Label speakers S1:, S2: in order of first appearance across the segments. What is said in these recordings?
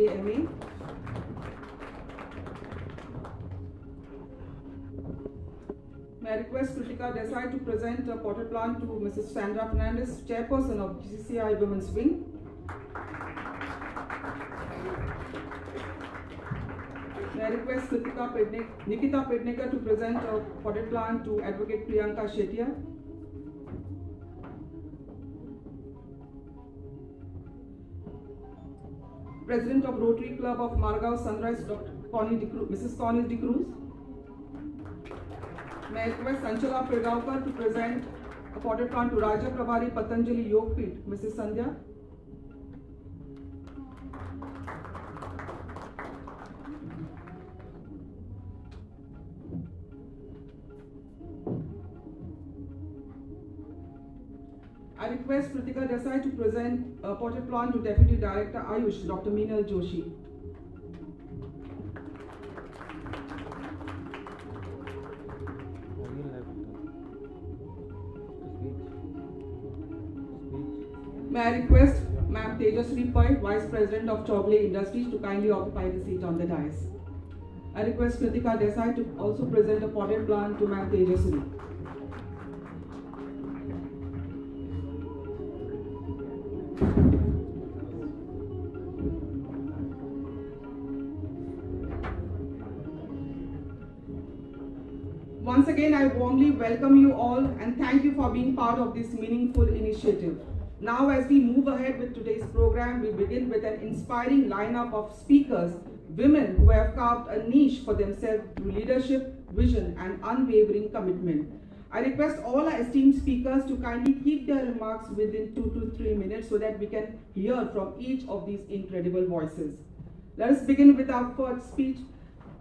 S1: BA MA. May I request Kritika Desai to present a potted plant to Mrs. Sandra Fernandez, Chairperson of GCCI Women's Wing. May I request Nikita Pednekar to present a potted plant to Advocate Priyanka Shetia. President of Rotary Club of Margao Sunrise, Dr. Connie Mrs. Connie D'Cruz. May I request Sanchala Pirgaonkar to present a potted plant to Raja Prabhari Patanjali Yogpeeth, Mrs. Sandhya. I request Kritika Desai to present a potted plant to Deputy Director Ayush, Dr. Meenal Joshi. May I request Ma'am Tejasri Pai, Vice President of Chowgule Industries, to kindly occupy the seat on the dais. I request Kritika Desai to also present a potted plant to Ma'am Tejasri. Once again, I warmly welcome you all and thank you for being part of this meaningful initiative. Now, as we move ahead with today's program, we begin with an inspiring lineup of speakers, women who have carved a niche for themselves through leadership, vision, and unwavering commitment. I request all our esteemed speakers to kindly keep their remarks within 2 to 3 minutes so that we can hear from each of these incredible voices. Let us begin with our first speech.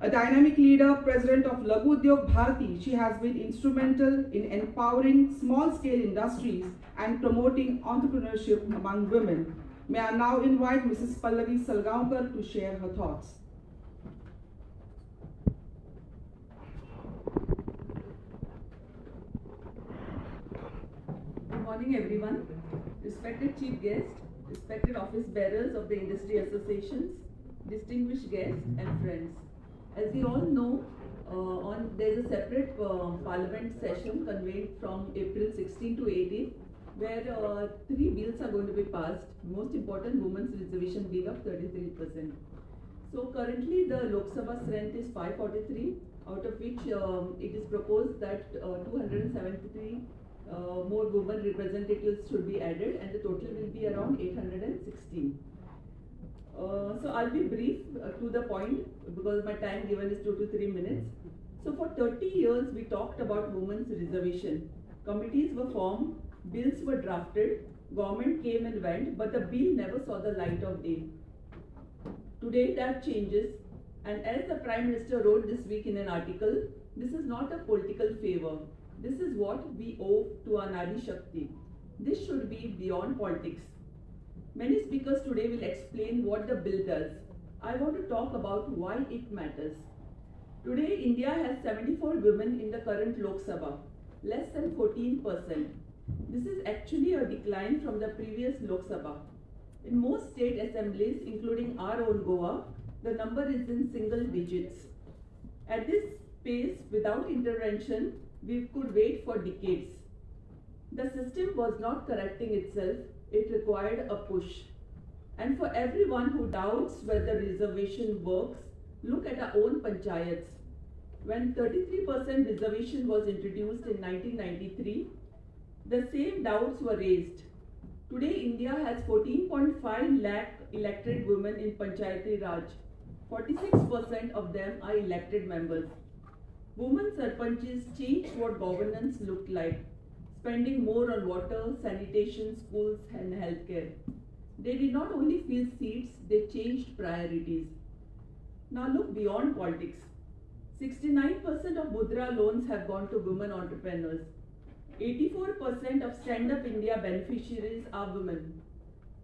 S1: A dynamic leader, president of Laghu Udyog Bharati, she has been instrumental in empowering small-scale industries and promoting entrepreneurship among women. May I now invite Mrs. Pallavi Salgaonkar to share her thoughts.
S2: Good morning, everyone. Respected chief guest, respected office bearers of the industry associations, distinguished guests and friends. As we all know, there is a separate parliament session convened from April 16 to 18, where 3 bills are going to be passed. Most important, Women's Reservation Bill of 33%. So currently the Lok Sabha strength is 543, out of which it is proposed that 273 more women representatives should be added, and the total will be around 816. So I'll be brief to the point because my time given is 2 to 3 minutes. So for 30 years we talked about women's reservation. Committees were formed, bills were drafted, government came and went, but the bill never saw the light of day. Today that changes, and as the Prime Minister wrote this week in an article, this is not a political favor. This is what we owe to our Nari Shakti. This should be beyond politics. Many speakers today will explain what the bill does. I want to talk about why it matters. Today, India has 74 women in the current Lok Sabha, less than 14%. This is actually a decline from the previous Lok Sabha. In most state assemblies, including our own Goa, the number is in single digits. At this pace, without intervention, we could wait for decades. The system was not correcting itself. It required a push. And for everyone who doubts whether reservation works, look at our own panchayats. When 33% reservation was introduced in 1993, the same doubts were raised. Today, India has 14.5 lakh elected women in Panchayati Raj. 46% of them are elected members. Women sarpanches changed what governance looked like, spending more on water, sanitation, schools, and healthcare. They did not only fill seats, they changed priorities. Now look beyond politics. 69% of Mudra loans have gone to women entrepreneurs. 84% of Stand Up India beneficiaries are women.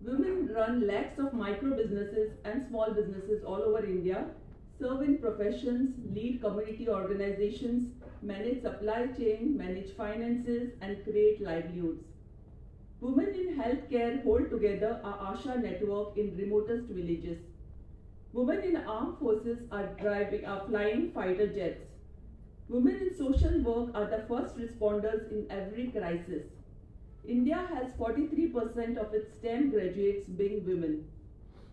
S2: Women run lakhs of micro businesses and small businesses all over India, serve in professions, lead community organizations, manage supply chain, manage finances, and create livelihoods. Women in healthcare hold together our ASHA network in remotest villages. Women in armed forces are flying fighter jets. Women in social work are the first responders in every crisis. India has 43% of its STEM graduates being women.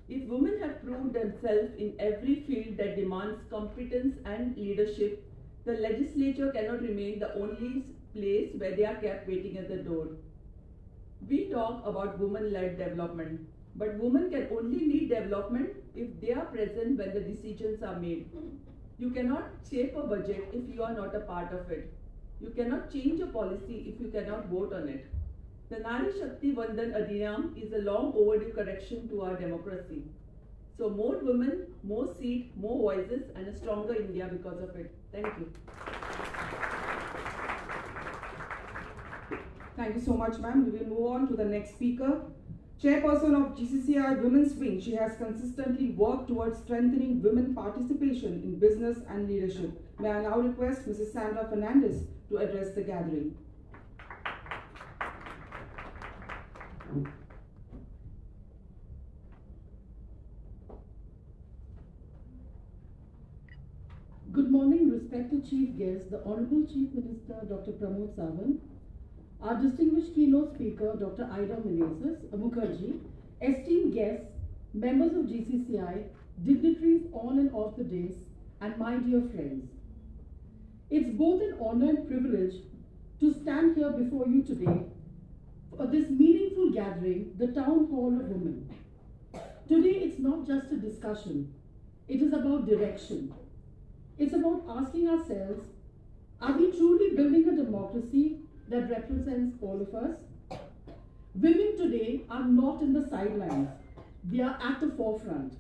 S2: If women have proved themselves in every field that demands competence and leadership, the legislature cannot remain the only place where they are kept waiting at the door. We talk about women-led development, but women can only lead development if they are present when the decisions are made. You cannot shape a budget if you are not a part of it. You cannot change a policy if you cannot vote on it. The Nari Shakti Vandan Adhiniyam is a long overdue correction to our democracy. So more women, more seats, more voices, and a stronger India because of it. Thank you.
S1: Thank you so much, ma'am. We will move on to the next speaker. Chairperson of GCCI Women's Wing, she has consistently worked towards strengthening women participation in business and leadership. May I now request Mrs. Sandra Fernandez to address the gathering.
S3: Good morning, respected Chief Guest, the Honorable Chief Minister, Dr. Pramod Sawant, our distinguished keynote speaker, Dr. Ida Menezes Mukherjee, esteemed guests, members of GCCI, dignitaries on and off the dais, and my dear friends. It's both an honor and privilege to stand here before you today for this meaningful gathering, the Town Hall of Women. Today, it's not just a discussion, it is about direction. It's about asking ourselves, are we truly building a democracy that represents all of us? Women today are not in the sidelines, they are at the forefront.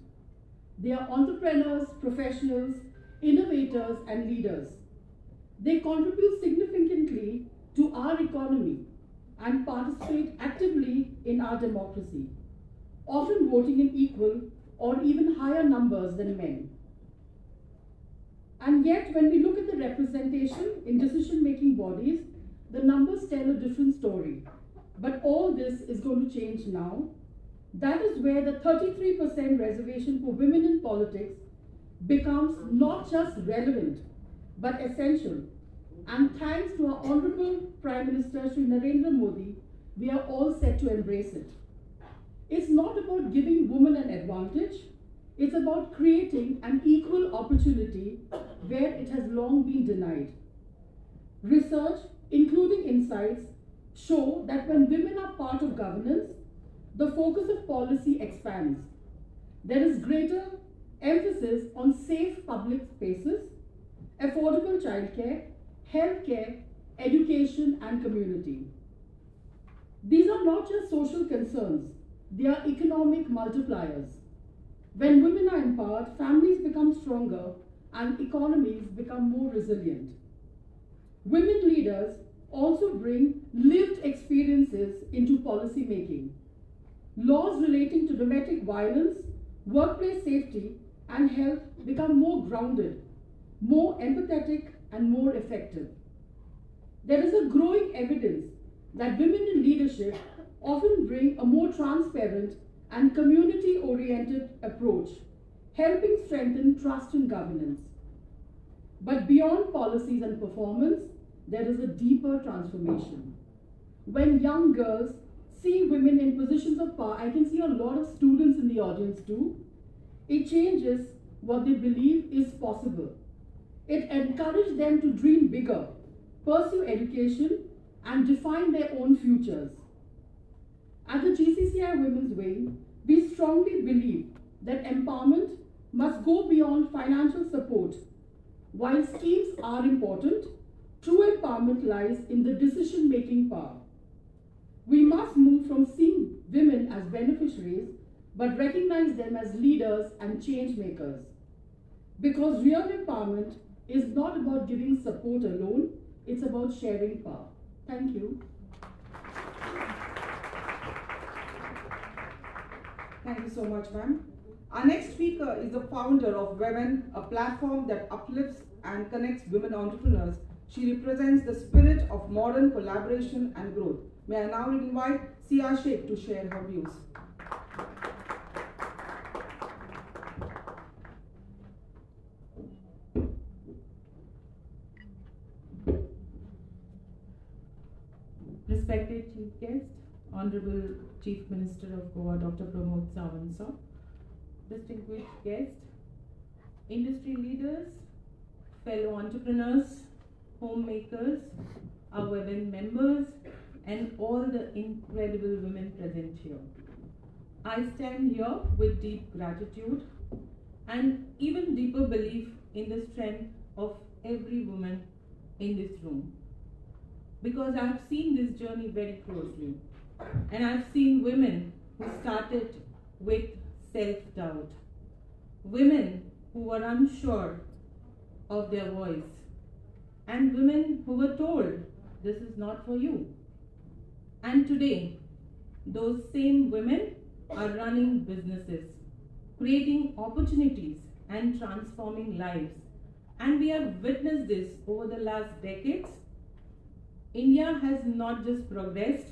S3: They are entrepreneurs, professionals, innovators, and leaders. They contribute significantly to our economy and participate actively in our democracy, often voting in equal or even higher numbers than men. And yet, when we look at the representation in decision-making bodies, the numbers tell a different story. But all this is going to change now. That is where the 33% reservation for women in politics becomes not just relevant, but essential. And thanks to our Honorable Prime Minister, Shri Narendra Modi, we are all set to embrace it. It's not about giving women an advantage. It's about creating an equal opportunity where it has long been denied. Research, including insights, show that when women are part of governance, the focus of policy expands. There is greater emphasis on safe public spaces, affordable childcare, healthcare, education, and community. These are not just social concerns, they are economic multipliers. When women are empowered, families become stronger and economies become more resilient. Women leaders also bring lived experiences into policy making. Laws relating to domestic violence, workplace safety, and health become more grounded, more empathetic, and more effective. There is a growing evidence that women in leadership often bring a more transparent and community-oriented approach, helping strengthen trust in governance. But beyond policies and performance, there is a deeper transformation. When young girls see women in positions of power, I can see a lot of students in the audience too, it changes what they believe is possible. It encourages them to dream bigger, pursue education, and define their own futures. At the GCCI Women's Wing, we strongly believe that empowerment must go beyond financial support. While schemes are important, true empowerment lies in the decision-making power. We must move from seeing women as beneficiaries, but recognize them as leaders and change makers. Because real empowerment is not about giving support alone, it's about sharing power. Thank you.
S1: Thank you so much, ma'am. Our next speaker is the founder of Women, a platform that uplifts and connects women entrepreneurs. She represents the spirit of modern collaboration and growth. May I now invite Sia Sheikh to share her views.
S4: Respected Chief Guest, Honorable Chief Minister of Goa, Dr. Pramod Sawant sir, distinguished guests, industry leaders, fellow entrepreneurs, homemakers, our Webem members, and all the incredible women present here. I stand here with deep gratitude and even deeper belief in the strength of every woman in this room, because I've seen this journey very closely, and I've seen women who started with self-doubt, women who were unsure of their voice, and women who were told, this is not for you. And today, those same women are running businesses, creating opportunities and transforming lives. And we have witnessed this over the last decades. India has not just progressed,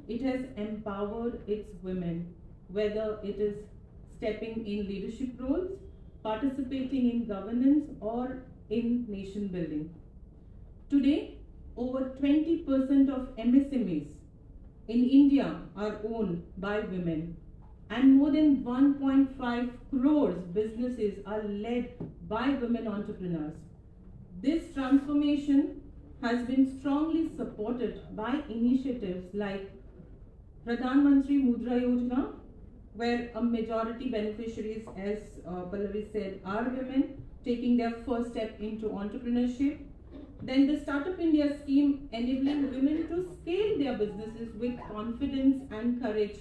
S4: it has empowered its women, whether it is stepping in leadership roles, participating in governance, or in nation building. Today, over 20% of MSMEs in India are owned by women, and more than 1.5 crores businesses are led by women entrepreneurs. This transformation has been strongly supported by initiatives like Pradhan Mantri Mudra Yojana, where a majority beneficiaries, as Pallavi said, are women taking their first step into entrepreneurship. Then the Startup India scheme, enabling women to scale their businesses with confidence and courage,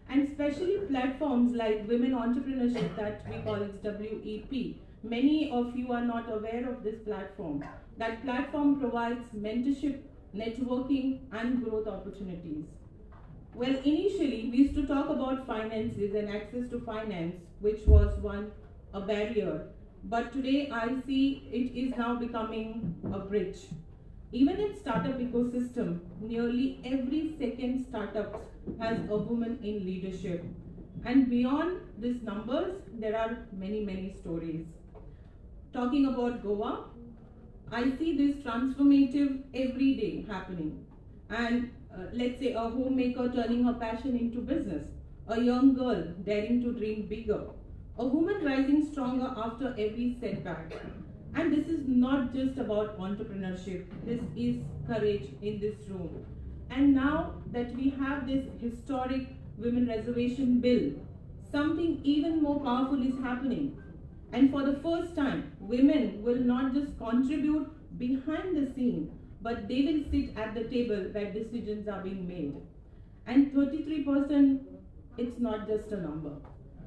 S4: and especially platforms like Women Entrepreneurship that we call it WEP. Many of you are not aware of this platform. That platform provides mentorship, networking, and growth opportunities. Well, initially, we used to talk about finances and access to finance, which was a barrier. But today, I see it is now becoming a bridge. Even in startup ecosystem, nearly every second startup has a woman in leadership. And beyond these numbers, there are many, many stories. Talking about Goa, I see this transformative every day happening. And let's say a homemaker turning her passion into business, a young girl daring to dream bigger, a woman rising stronger after every setback. And this is not just about entrepreneurship, this is courage in this room. And now that we have this historic Women Reservation Bill, something even more powerful is happening. And for the first time, women will not just contribute behind the scene, but they will sit at the table where decisions are being made. And 33%, it's not just a number.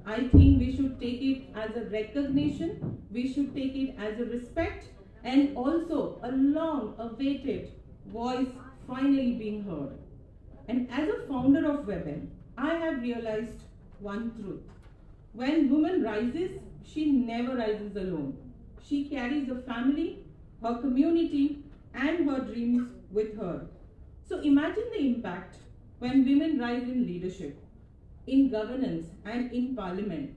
S4: I think we should take it as a recognition, we should take it as a respect, and also a long-awaited voice finally being heard. And as a founder of Webem, I have realized one truth. When woman rises, she never rises alone. She carries a family, her community, and her dreams with her. So imagine the impact when women rise in leadership, in governance, and in parliament.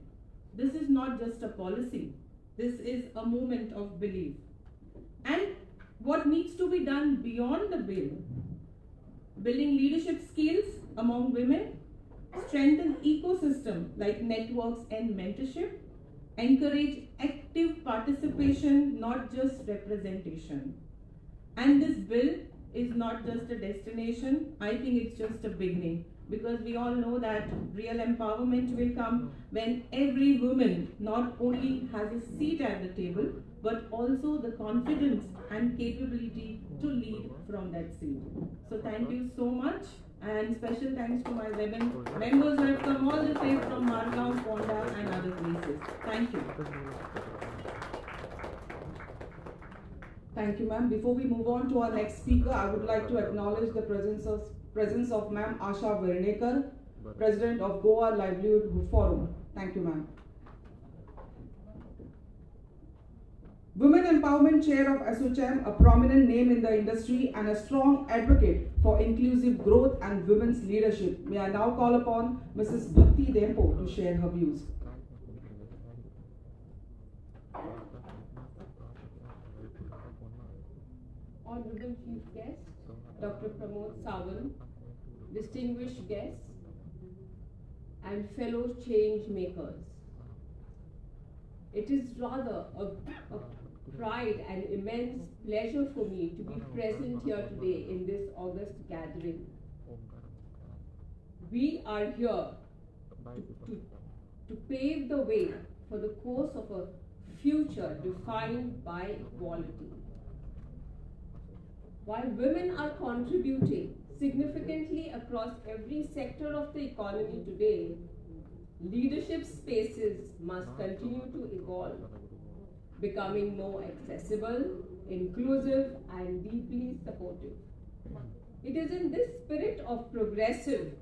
S4: This is not just a policy. This is a movement of belief. And what needs to be done beyond the bill? Building leadership skills among women, strengthen ecosystem like networks and mentorship, encourage active participation, not just representation. And this bill is not just a destination, I think it's just a beginning, because we all know that real empowerment will come when every woman not only has a seat at the table, but also the confidence and capability to lead from that seat. So thank you so much, and special thanks to my Webem members who have come all the way from Margao, Ponda and other places. Thank you.
S1: Thank you, ma'am. Before we move on to our next speaker, I would like to acknowledge the presence of Ma'am Asha Vernekar, President of Goa Livelihood Forum. Thank you, ma'am. Women Empowerment Chair of ASSOCHAM, a prominent name in the industry and a strong advocate for inclusive growth and women's leadership. May I now call upon Mrs. Bhakti Dempo to share her views.
S5: Honorable Chief Guest, Dr. Pramod Sawant, distinguished guests, and fellow change makers. It is rather a pride and immense pleasure for me to be present here today in this august gathering. We are here to pave the way for the course of a future defined by equality. While women are contributing significantly across every sector of the economy today, leadership spaces must continue to evolve, becoming more accessible, inclusive, and deeply supportive. It is in this spirit of progressive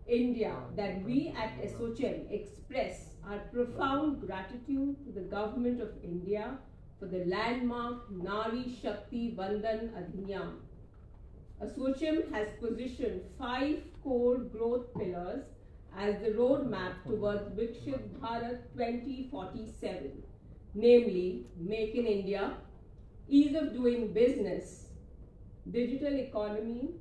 S5: India that we at ASSOCHAM express our profound gratitude to the Government of India for the landmark Nari Shakti Vandan Adhiniyam. ASSOCHAM has positioned 5 core growth pillars as the roadmap towards Vikshit Bharat 2047, namely Make in India, ease of doing business, digital economy,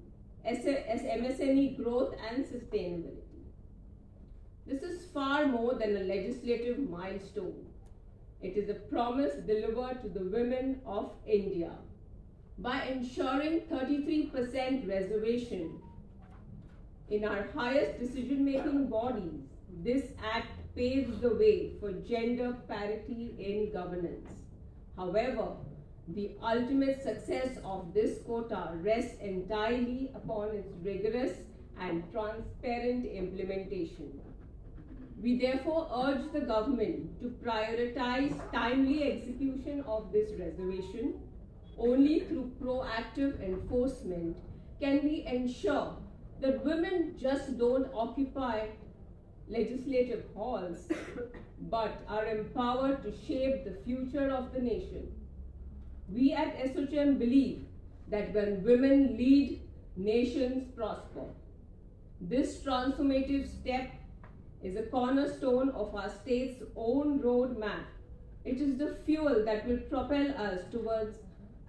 S5: MSME growth and sustainability. This is far more than a legislative milestone. It is a promise delivered to the women of India. By ensuring 33% reservation in our highest decision-making bodies, this act paves the way for gender parity in governance. However, the ultimate success of this quota rests entirely upon its rigorous and transparent implementation. We therefore urge the government to prioritize timely execution of this reservation. Only through proactive enforcement can we ensure that women just don't occupy legislative halls, but are empowered to shape the future of the nation. We at ASSOCHAM believe that when women lead, nations prosper. This transformative step is a cornerstone of our state's own roadmap. It is the fuel that will propel us towards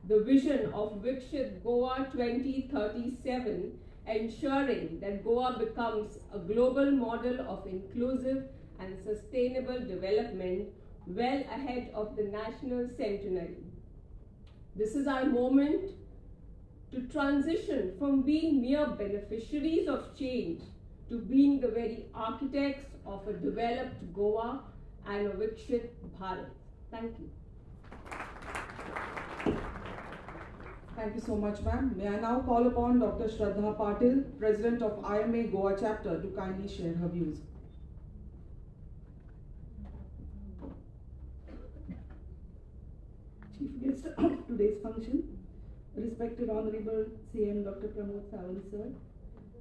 S5: the vision of Vikshit Goa 2037, ensuring that Goa becomes a global model of inclusive and sustainable development well ahead of the national centenary. This is our moment to transition from being mere beneficiaries of change to being the very architects of a developed Goa and a Vikshit Bharat. Thank you.
S1: Thank you so much, ma'am. May I now call upon Dr. Shraddha Patil, President of IMA Goa Chapter, to kindly share her views.
S6: Chief guest of today's function, respected Honorable CM Dr. Pramod Sawant sir,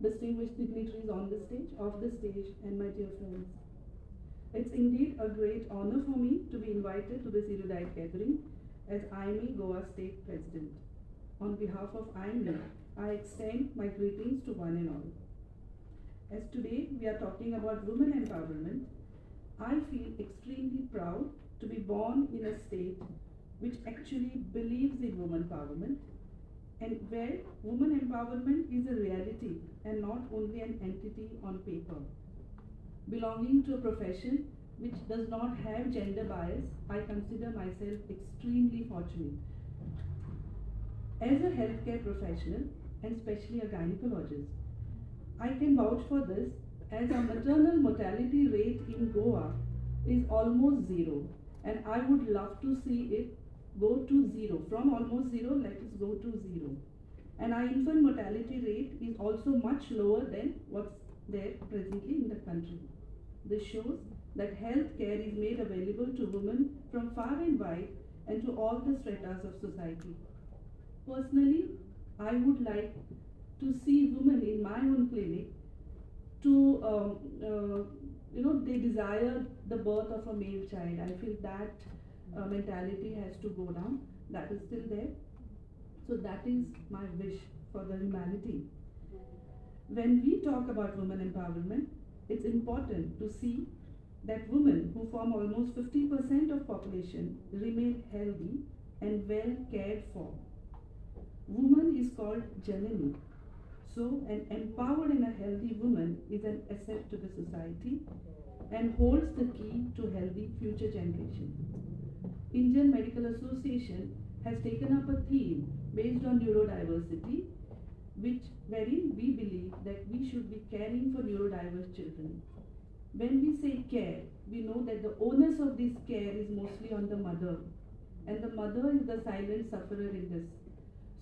S6: distinguished dignitaries on the stage, off the stage, and my dear friends. It's indeed a great honor for me to be invited to this erudite gathering as IMA Goa State President. On behalf of IMA, I extend my greetings to one and all. As today we are talking about women empowerment, I feel extremely proud to be born in a state which actually believes in women empowerment and where women empowerment is a reality and not only an entity on paper. Belonging to a profession which does not have gender bias, I consider myself extremely fortunate. As a healthcare professional, and especially a gynecologist, I can vouch for this, as our maternal mortality rate in Goa is almost zero, and I would love to see it go to zero. From almost zero, let us go to zero. And our infant mortality rate is also much lower than what's there presently in the country. This shows that healthcare is made available to women from far and wide and to all the stratas of society. Personally, I would like to see women in my own clinic to, they desire the birth of a male child. I feel that mentality has to go down. That is still there. So that is my wish for the humanity. When we talk about women empowerment, it's important to see that women who form almost 50% of population remain healthy and well cared for. Woman is called Janani. So, an empowered and a healthy woman is an asset to the society and holds the key to healthy future generation. Indian Medical Association has taken up a theme based on neurodiversity, wherein we believe that we should be caring for neurodiverse children. When we say care, we know that the onus of this care is mostly on the mother, and the mother is the silent sufferer in this.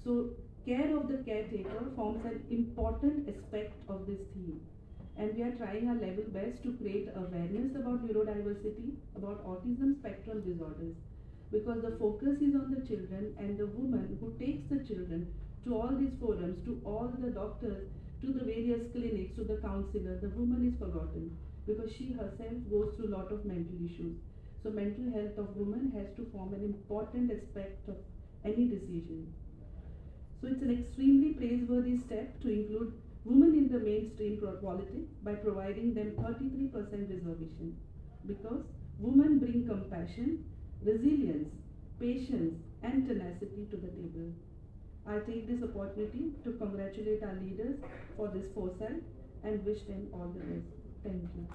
S6: So, care of the caretaker forms an important aspect of this theme, and we are trying our level best to create awareness about neurodiversity, about autism spectrum disorders, because the focus is on the children and the woman who takes the children to all these forums, to all the doctors, to the various clinics, to the counselor. The woman is forgotten because she herself goes through a lot of mental issues. So mental health of women has to form an important aspect of any decision. So it's an extremely praiseworthy step to include women in the mainstream politics by providing them 33% reservation, because women bring compassion, resilience, patience, and tenacity to the table. I take this opportunity to congratulate our leaders for this foresight and wish them all the best. Thank you.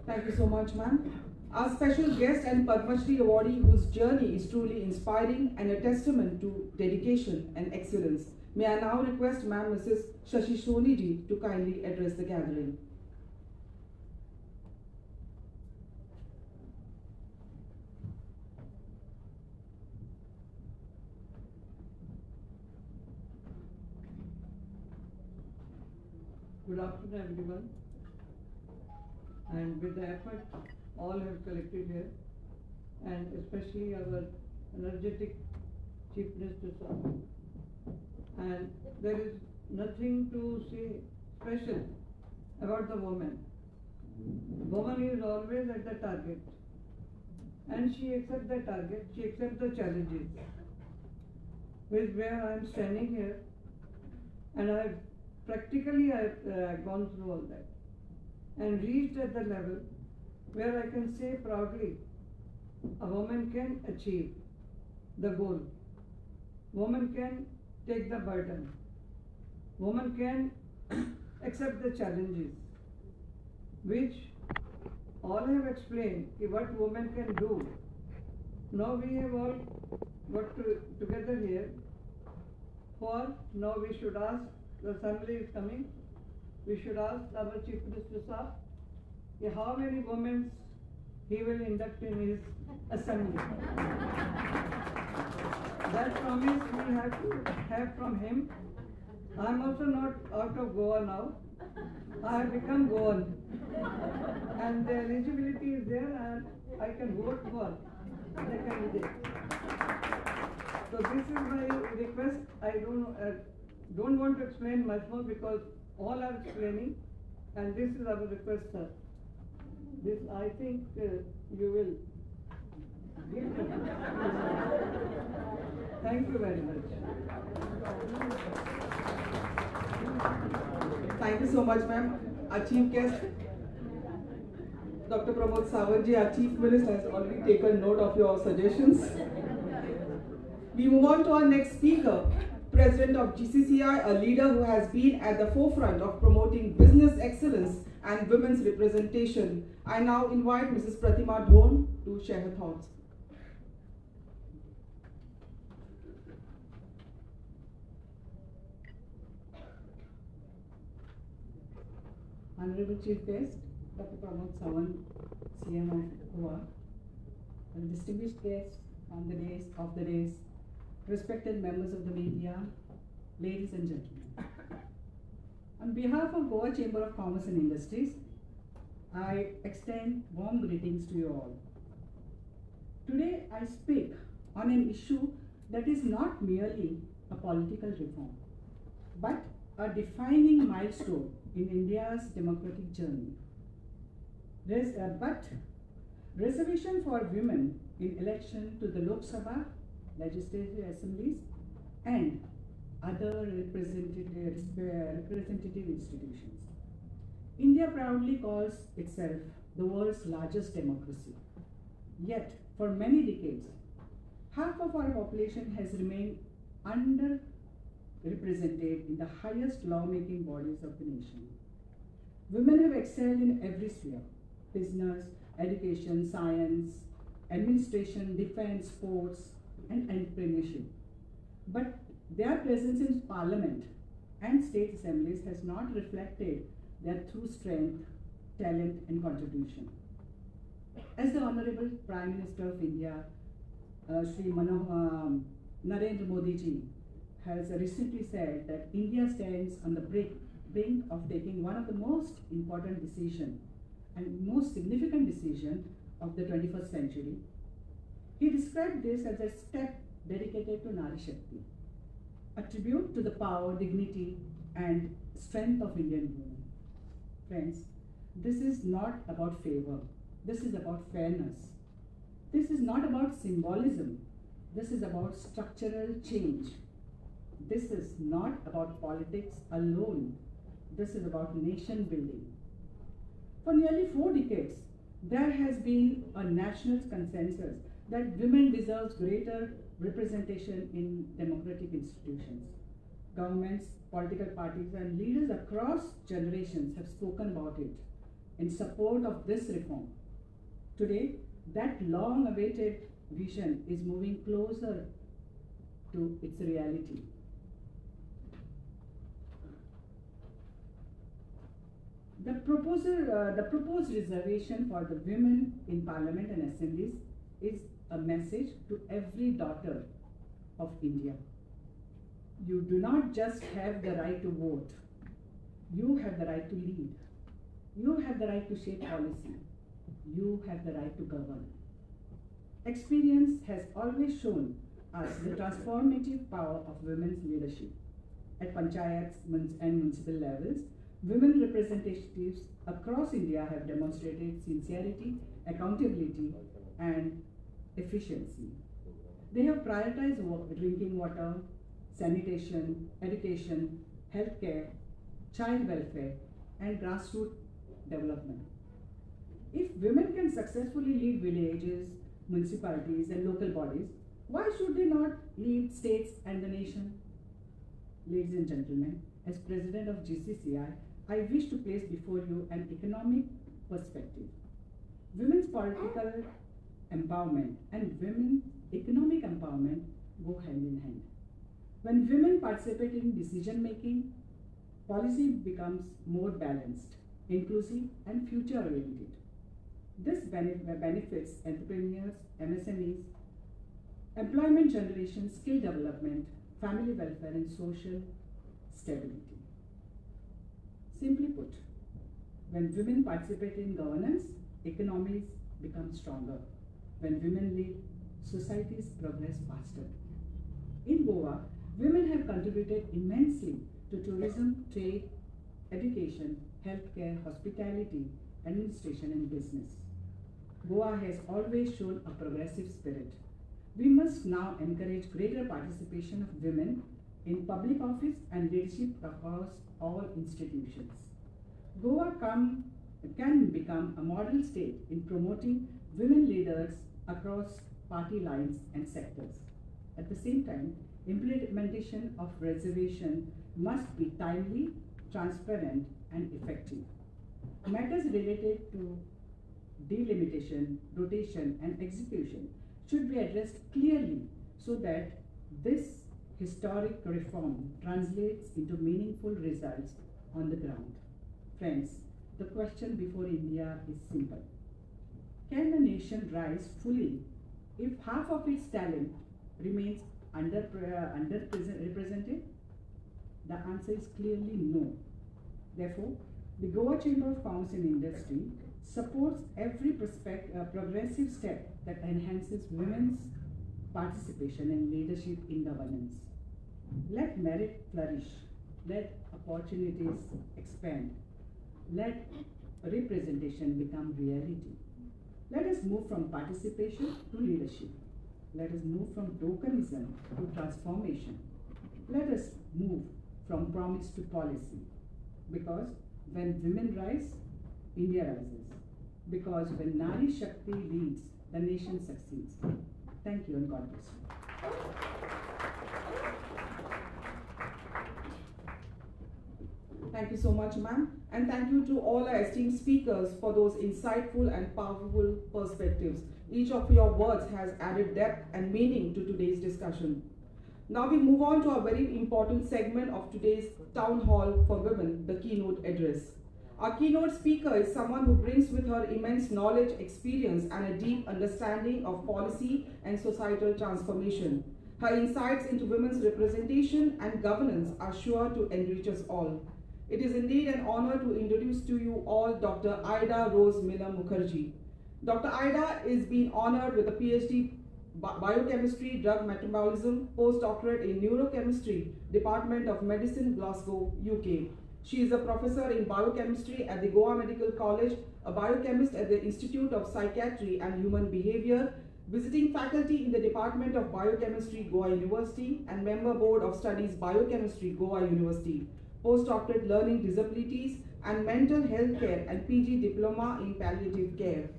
S1: Thank you so much, ma'am. Our special guest and Padma Shri awardee, whose journey is truly inspiring and a testament to dedication and excellence. May I now request ma'am Mrs. Shashi Soni ji to kindly address the gathering.
S7: Good afternoon, everyone. And with the effort all have collected here, and especially our energetic Chief Minister sir. And there is nothing to say special about the woman. Woman is always at the target, and she accepts the target, she accepts the challenges. With where I am standing here, and I have practically gone through all that and reached at the level where I can say proudly, a woman can achieve the goal. Woman can take the burden. Woman can accept the challenges, which all have explained what women can do. Now we have all got together here for now we should ask, the assembly is coming, we should ask our Chief Minister Sahab how many women he will induct in his assembly. That promise we have to have from him. I am also not out of Goa now. I have become Goan. And the eligibility is there and I can vote for the candidate. So this is my request. I don't want to explain much more because all are explaining, and this is our request, sir. This, I think, you will give. Thank you very much.
S1: Thank you so much, ma'am. Our chief guest, Dr. Pramod Sawant ji, our chief minister, has already taken note of your suggestions. We move on to our next speaker, President of GCCI, a leader who has been at the forefront of promoting business excellence and women's representation. I now invite Mrs. Pratima Dhon to share her thoughts.
S8: Honorable Chief Guest, Dr. Pramod Sawant, CM of Goa, and distinguished guests on the days of the days, respected members of the media, ladies and gentlemen. On behalf of Goa Chamber of Commerce and Industries, I extend warm greetings to you all. Today, I speak on an issue that is not merely a political reform, but a defining milestone in India's democratic journey. But reservation for women in election to the Lok Sabha, legislative assemblies, and other representative institutions. India proudly calls itself the world's largest democracy. Yet, for many decades, Half of our population has remained underrepresented in the highest lawmaking bodies of the nation. Women have excelled in every sphere: business, education, science, administration, defense, sports, and entrepreneurship. But their presence in parliament and state assemblies has not reflected their true strength, talent, and contribution. As the Honorable Prime Minister of India, Shri Narendra Modi ji, has recently said that India stands on the brink of taking one of the most important decision and most significant decision of the 21st century. He described this as a step dedicated to Nari Shakti, a tribute to the power, dignity, and strength of Indian women. Friends, this is not about favor. This is about fairness. This is not about symbolism. This is about structural change. This is not about politics alone. This is about nation building. For nearly 4 decades, there has been a national consensus that women deserve greater representation in democratic institutions. Governments, political parties, and leaders across generations have spoken about it in support of this reform. Today, that long-awaited vision is moving closer to its reality. The proposed reservation for the women in parliament and assemblies is a message to every daughter of India. You do not just have the right to vote, you have the right to lead. You have the right to shape policy. You have the right to govern. Experience has always shown us the transformative power of women's leadership. At panchayats and municipal levels, women representatives across India have demonstrated sincerity, accountability, and efficiency. They have prioritized drinking water, sanitation, education, healthcare, child welfare, and grassroots development. If women can successfully lead villages, municipalities, and local bodies, why should they not lead states and the nation? Ladies and gentlemen, as president of GCCI, I wish to place before you an economic perspective. Women's political empowerment and women's economic empowerment go hand in hand. When women participate in decision making, policy becomes more balanced, inclusive, and future oriented. This benefits entrepreneurs, MSMEs, employment generation, skill development, family welfare, and social stability. Simply put, when women participate in governance, economies become stronger. When women lead, societies progress faster. In Goa, women have contributed immensely to tourism, trade, education, healthcare, hospitality, administration, and business. Goa has always shown a progressive spirit. We must now encourage greater participation of women in public office and leadership across all institutions. Goa can become a model state in promoting women leaders across party lines and sectors. At the same time, implementation of reservation must be timely, transparent, and effective. Matters related to delimitation, rotation, and execution should be addressed clearly so that this historic reform translates into meaningful results on the ground. Friends, the question before India is simple. Can a nation rise fully if half of its talent remains underrepresented? The answer is clearly no. Therefore, the Goa Chamber of Commerce and Industry supports every progressive step that enhances women's participation and leadership in governance. Let merit flourish. Let opportunities expand. Let representation become reality. Let us move from participation to leadership. Let us move from tokenism to transformation. Let us move from promise to policy. Because when women rise, India rises. Because when Nari Shakti leads, the nation succeeds. Thank you and God bless you.
S1: Thank you so much, ma'am. And thank you to all our esteemed speakers for those insightful and powerful perspectives. Each of your words has added depth and meaning to today's discussion. Now we move on to a very important segment of today's Town Hall for Women, the keynote address. Our keynote speaker is someone who brings with her immense knowledge, experience, and a deep understanding of policy and societal transformation. Her insights into women's representation and governance are sure to enrich us all. It is indeed an honor to introduce to you all Dr. Ida Rose Miller Mukherjee. Dr. Ida is being honored with a PhD Biochemistry, Drug Metabolism, postdoctorate in Neurochemistry, Department of Medicine, Glasgow, UK. She is a professor in biochemistry at the Goa Medical College, a biochemist at the Institute of Psychiatry and Human Behavior, visiting faculty in the Department of Biochemistry, Goa University, and member board of studies Biochemistry, Goa University, postdoctorate learning disabilities and mental health care, and PG diploma in palliative care.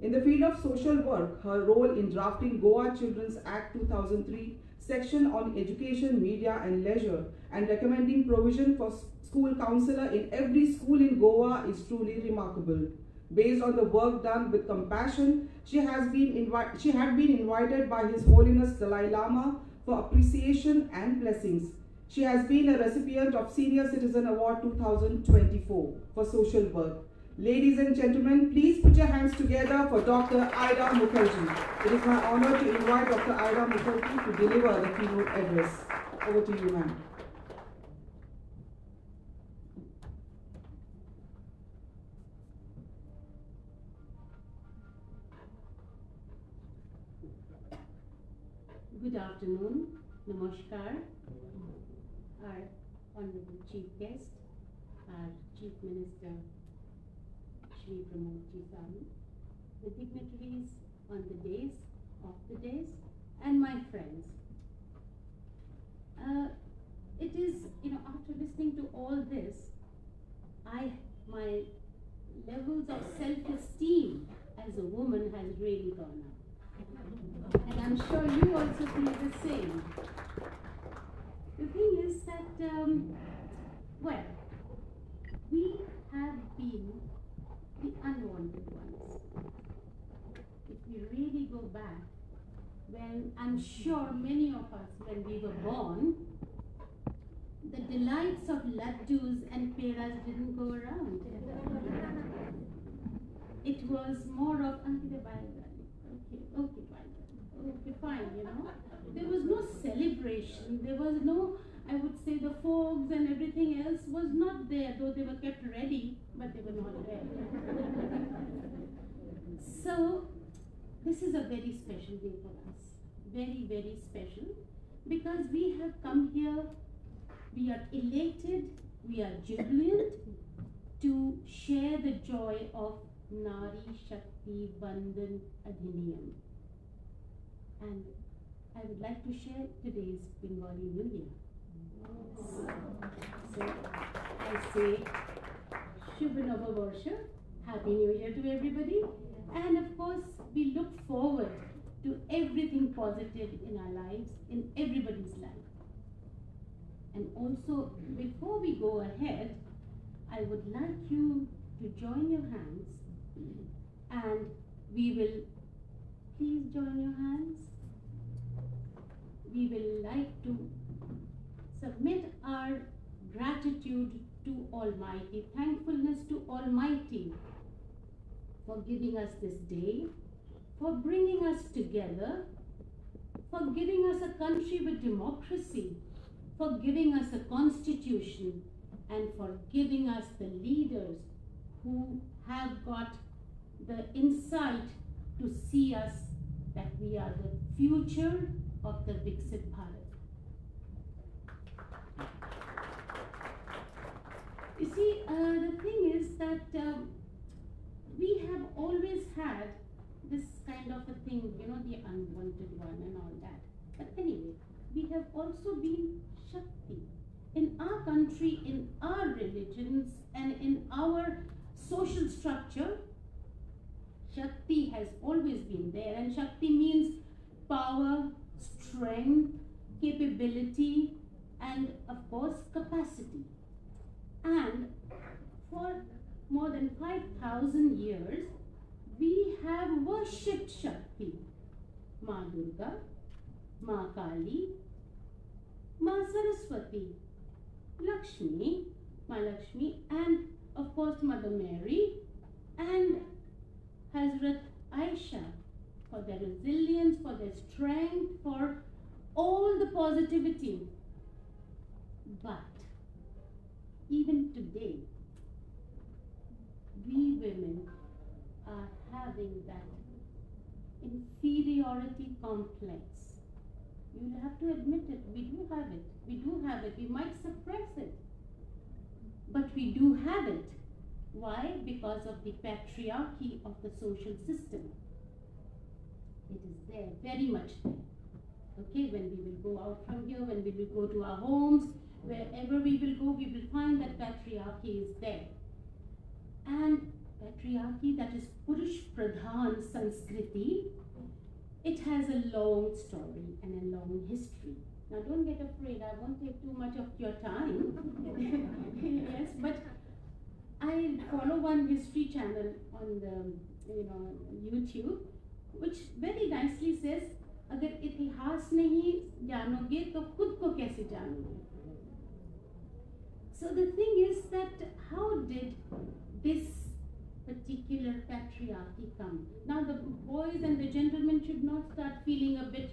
S1: In the field of social work, her role in drafting Goa Children's Act 2003, section on education, media and leisure, and recommending provision for school counselor in every school in Goa is truly remarkable. Based on the work done with compassion, she had been invited by His Holiness Dalai Lama for appreciation and blessings. She has been a recipient of Senior Citizen Award 2024 for social work. Ladies and gentlemen, please put your hands together for Dr. Ida Mukherjee. It is my honor to invite Dr. Ida Mukherjee to deliver the keynote address. Over to you, ma'am.
S9: Good afternoon. Namaskar. Our Honorable Chief Guest, our Chief Minister, Shri Pramod Ji Sawant, the dignitaries on the days, off the days, and my friends. It is, after listening to all this, my levels of self-esteem as a woman has really gone up. And I'm sure you also feel the same. The thing is that, well, we have been the unwanted ones. If we really go back, when I'm sure many of us, when we were born, the delights of laddus and peras didn't go around. It was more of, okay, bye, okay, fine, There was no celebration, there was no, I would say the forks and everything else was not there, though they were kept ready, but they were not there. So, this is a very special day for us, very, very special, because we have come here, we are elated, we are jubilant to share the joy of Nari Shakti Vandan Adhiniyam. And I would like to share today's Bengali New Year. So I say Shubha Nava Varsha, Happy New Year to everybody. And of course, we look forward to everything positive in our lives, in everybody's life. And also, before we go ahead, I would like you to join your hands, and we will, please join your hands. We will like to submit our gratitude to Almighty, thankfulness to Almighty for giving us this day, for bringing us together, for giving us a country with democracy, for giving us a constitution, and for giving us the leaders who have got the insight to see us that we are the future of the Viksit Bharat. You see, the thing is that we have always had this kind of a thing, you know, the unwanted one and all that. But anyway, we have also been Shakti. In our country, in our religions, and in our social structure, Shakti has always been there. And Shakti means power, strength, capability, and of course capacity. And for more than 5,000 years, we have worshipped Shakti, Ma Durga, Ma Kali, Ma Saraswati, Lakshmi, Ma Lakshmi, and of course Mother Mary, and Hazrat Aisha, for their resilience, for their strength, for all the positivity. But even today, we women are having that inferiority complex. You'll have to admit it, we do have it. We do have it. We might suppress it, but we do have it. Why? Because of the patriarchy of the social system. It is there, very much there. Okay, when we will go out from here, when we will go to our homes, wherever we will go, we will find that patriarchy is there. And patriarchy, that is Purush Pradhan Sanskriti, it has a long story and a long history. Now don't get afraid, I won't take too much of your time. Yes, but I follow one history channel on the YouTube, which very nicely says, अगर इतिहास नहीं जानोगे तो खुद को कैसे जानोगे? So the thing is that how did this particular patriarchy come? Now the boys and the gentlemen should not start feeling a bit,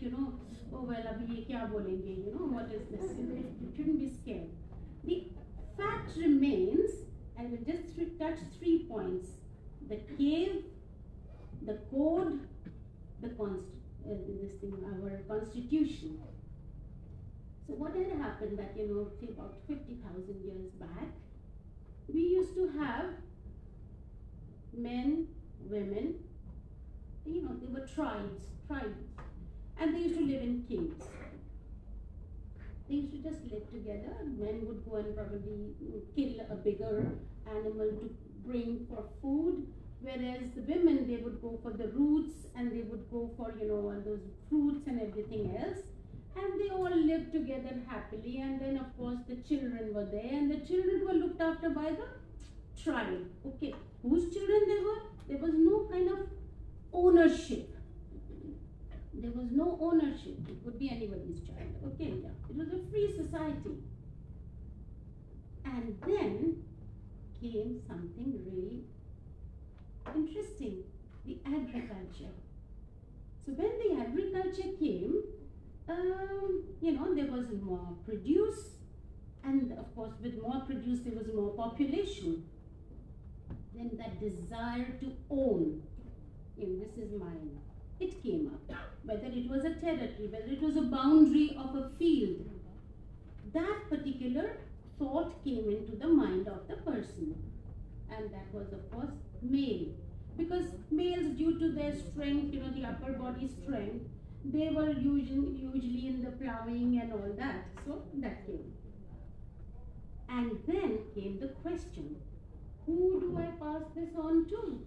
S9: oh well, abhi ye kya bolenge, what is this? You shouldn't be scared. The fact remains, I will just touch 3 points: the cave, the code, the our constitution. So what had happened that, say about 50,000 years back, we used to have men, women, they were tribes, and they used to live in caves. They used to just live together. Men would go and probably kill a bigger animal to bring for food, whereas the women, they would go for the roots and they would go for, all those fruits and everything else. And they all lived together happily. And then, of course, the children were there, and the children were looked after by the tribe. Okay, whose children they were? There was no kind of ownership. There was no ownership. It could be anybody's child. Okay, yeah. It was a free society. And then came something really interesting, the agriculture. So when the agriculture came, there was more produce, and of course with more produce there was more population. Then that desire to own, this is mine, it came up. Whether it was a territory, whether it was a boundary of a field, that particular thought came into the mind of the person. And that was, of course, male. Because males, due to their strength, the upper body strength, they were usually in the plowing and all that. So that came. And then came the question, who do I pass this on to?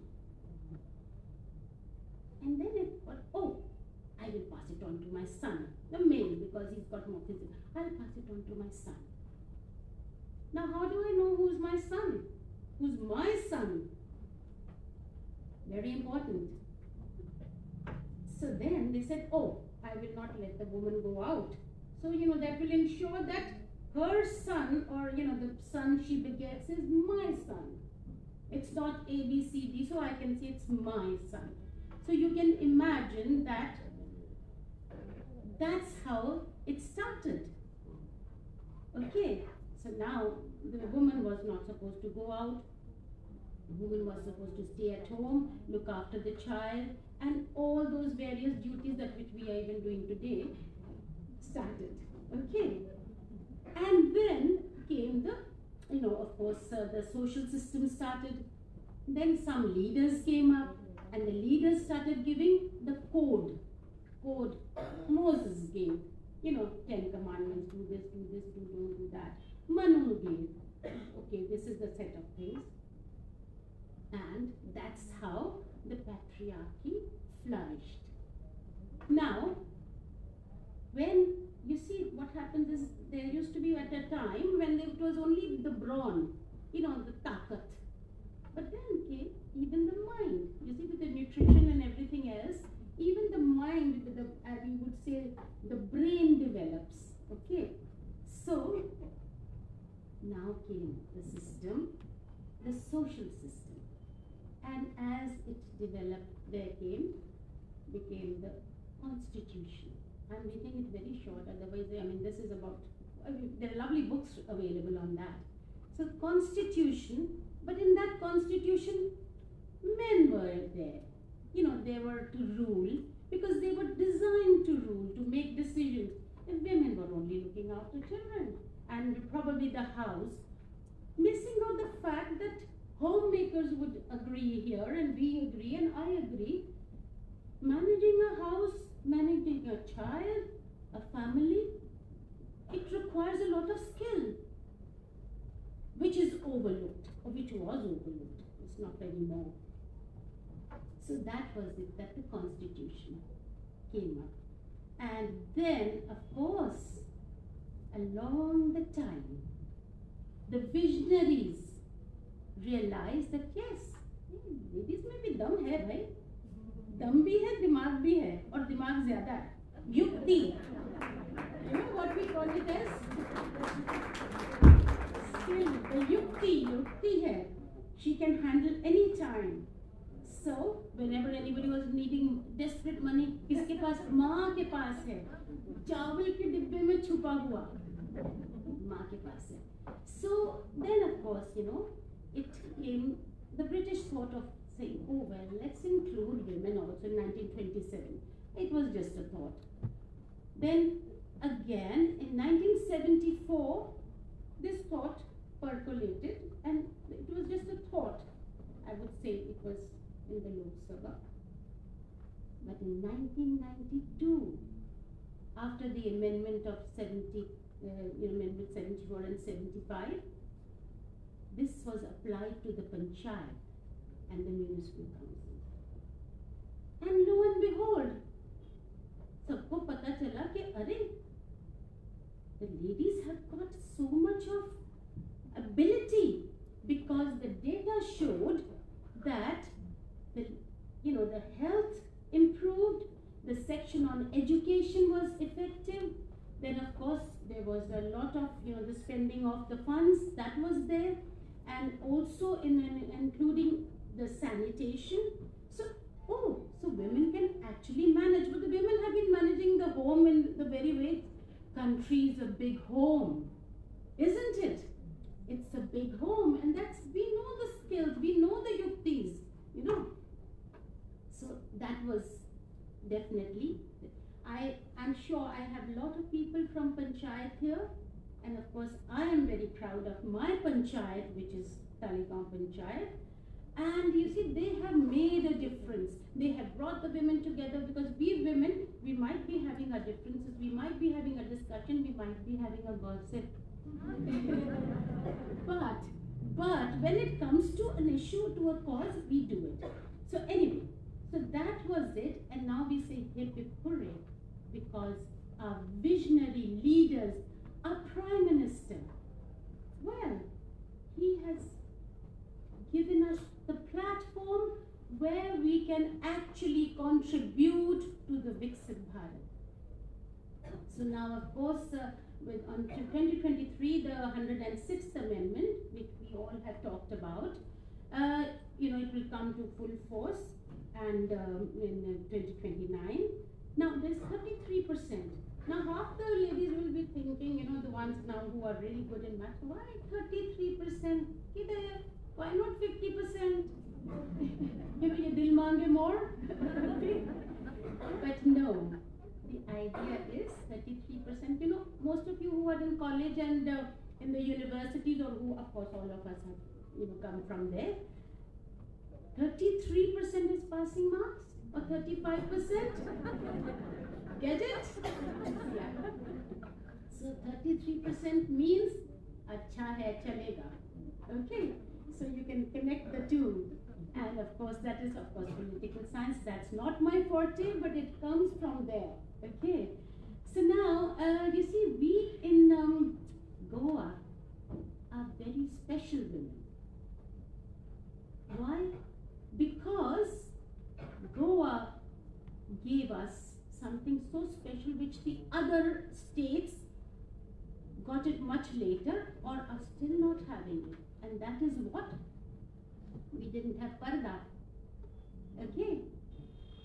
S9: And then it got, oh, I will pass it on to my son, the male, because he's got more physical. I'll pass it on to my son. Now, how do I know who's my son? Who's my son? Very important. So then they said, oh, I will not let the woman go out. So, that will ensure that her son, or, the son she begets is my son. It's not A, B, C, D, so I can say it's my son. So you can imagine that that's how it started. Okay, so now the woman was not supposed to go out. The woman was supposed to stay at home, look after the child, and all those various duties that which we are even doing today started. Okay, and then came the, of course, the social system started. Then some leaders came up, and the leaders started giving the code. Code Moses gave, 10 commandments, do this, do this, do, don't do that. Manu gave, okay, this is the set of things. And that's how the patriarchy flourished. Now, When you see what happens is, there used to be at a time when it was only the brawn, you know, the takat. But then came even the mind. You see, with the nutrition and everything else, even the mind, with the, we would say, the brain develops. Okay. So now came the system, the social system. And as it developed, there became the constitution. I'm making it very short, otherwise, I mean, this is about, I mean, there are lovely books available on that. So constitution, but in that constitution, men were there. You know, they were to rule because they were designed to rule, to make decisions. And women were only looking after children and probably the house, missing out the fact that homemakers would agree here, and we agree, and I agree. Managing a house, managing a child, a family, it requires a lot of skill, which is overlooked, or which was overlooked. It's not anymore. So that was it, that the constitution came up. And then, of course, along the time, the visionaries realized that yes, ladies में भी दम है भाई, दम भी है, दिमाग भी है, और दिमाग ज़्यादा है, युक्ति. You know what we call it as? Skill, the yukti, yukti hai. She can handle any time. So whenever anybody was needing desperate money, किसके पास? माँ के पास है. चावल के डिब्बे में छुपा हुआ, माँ के पास है. So then, of course, you know, it came, the British thought of saying, oh well, let's include women also in 1927. It was just a thought. Then again, in 1974, this thought percolated, and it was just a thought. I would say it was in the Lok Sabha. But in 1992, after the amendment of amendment 74 and 75, this was applied to the panchayat and the municipal council. And lo and behold, सबको पता चला कि अरे, the ladies have got so much of ability, because the data showed that the, you know, the health improved, the section on education was effective. Then of course there was a lot of, you know, the spending of the funds that was there, and also in including the sanitation. So, oh, so women can actually manage. But the women have been managing the home in the very way. Country is a big home, isn't it? It's a big home, and that's, we know the skills, we know the yuktis, you know. So that was definitely, I'm sure I have a lot of people from panchayat here, and of course I am very proud of my panchayat, which is Taleigao Panchayat. And you see, they have made a difference. They have brought the women together, because we women, we might be having our differences, we might be having a discussion, we might be having a gossip. But when it comes to an issue, to a cause, we do it. So anyway, so that was it. And now we say hip hip hooray, because our visionary leaders, our Prime Minister, well, he has given us the platform where we can actually contribute to the Viksit Bharat. So now, of course, with on 2023, the 106th Amendment, which we all have talked about, you know, it will come to full force, and in 2029. Now, there's 33%. Now, half the ladies will be thinking, you know, the ones now who are really good in math, why 33%? Why not 50%? You know, ye dil mange more. But no, the idea is 33%. You know, most of you who are in college and in the universities, or who, of course, all of us have, you know, come from there, 33% is passing marks, or 35%? Get it? Yeah. So 33% means acha hai, chalega. Okay. So you can connect the two. And of course, that is, of course, political science. That's not my forte, but it comes from there. Okay. So now, you see, we in Goa are very special women. Why? Because Goa gave us something so special which the other states got it much later or are still not having it. And that is what? We didn't have parda. Okay?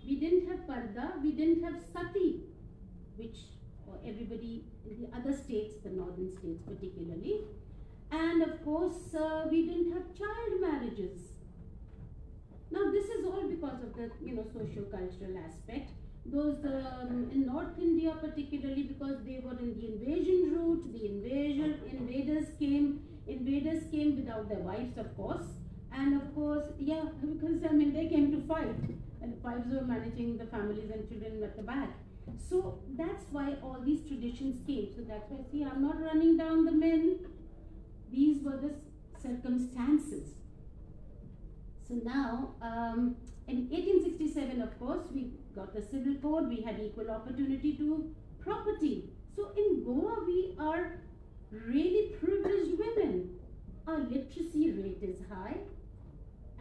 S9: We didn't have parda, we didn't have sati, which everybody in the other states, the northern states particularly. And of course, we didn't have child marriages. Now this is all because of the, you know, socio-cultural aspect. Those in North India particularly, because they were in the invasion route, the invaders came without their wives, of course. And of course, yeah, because I mean, they came to fight, and the wives were managing the families and children at the back. So that's why all these traditions came. So that's why, see, I'm not running down the men. These were the circumstances. So now, in 1867, of course, we got the civil code, we had equal opportunity to property. So in Goa, we are really privileged women. Our literacy rate is high.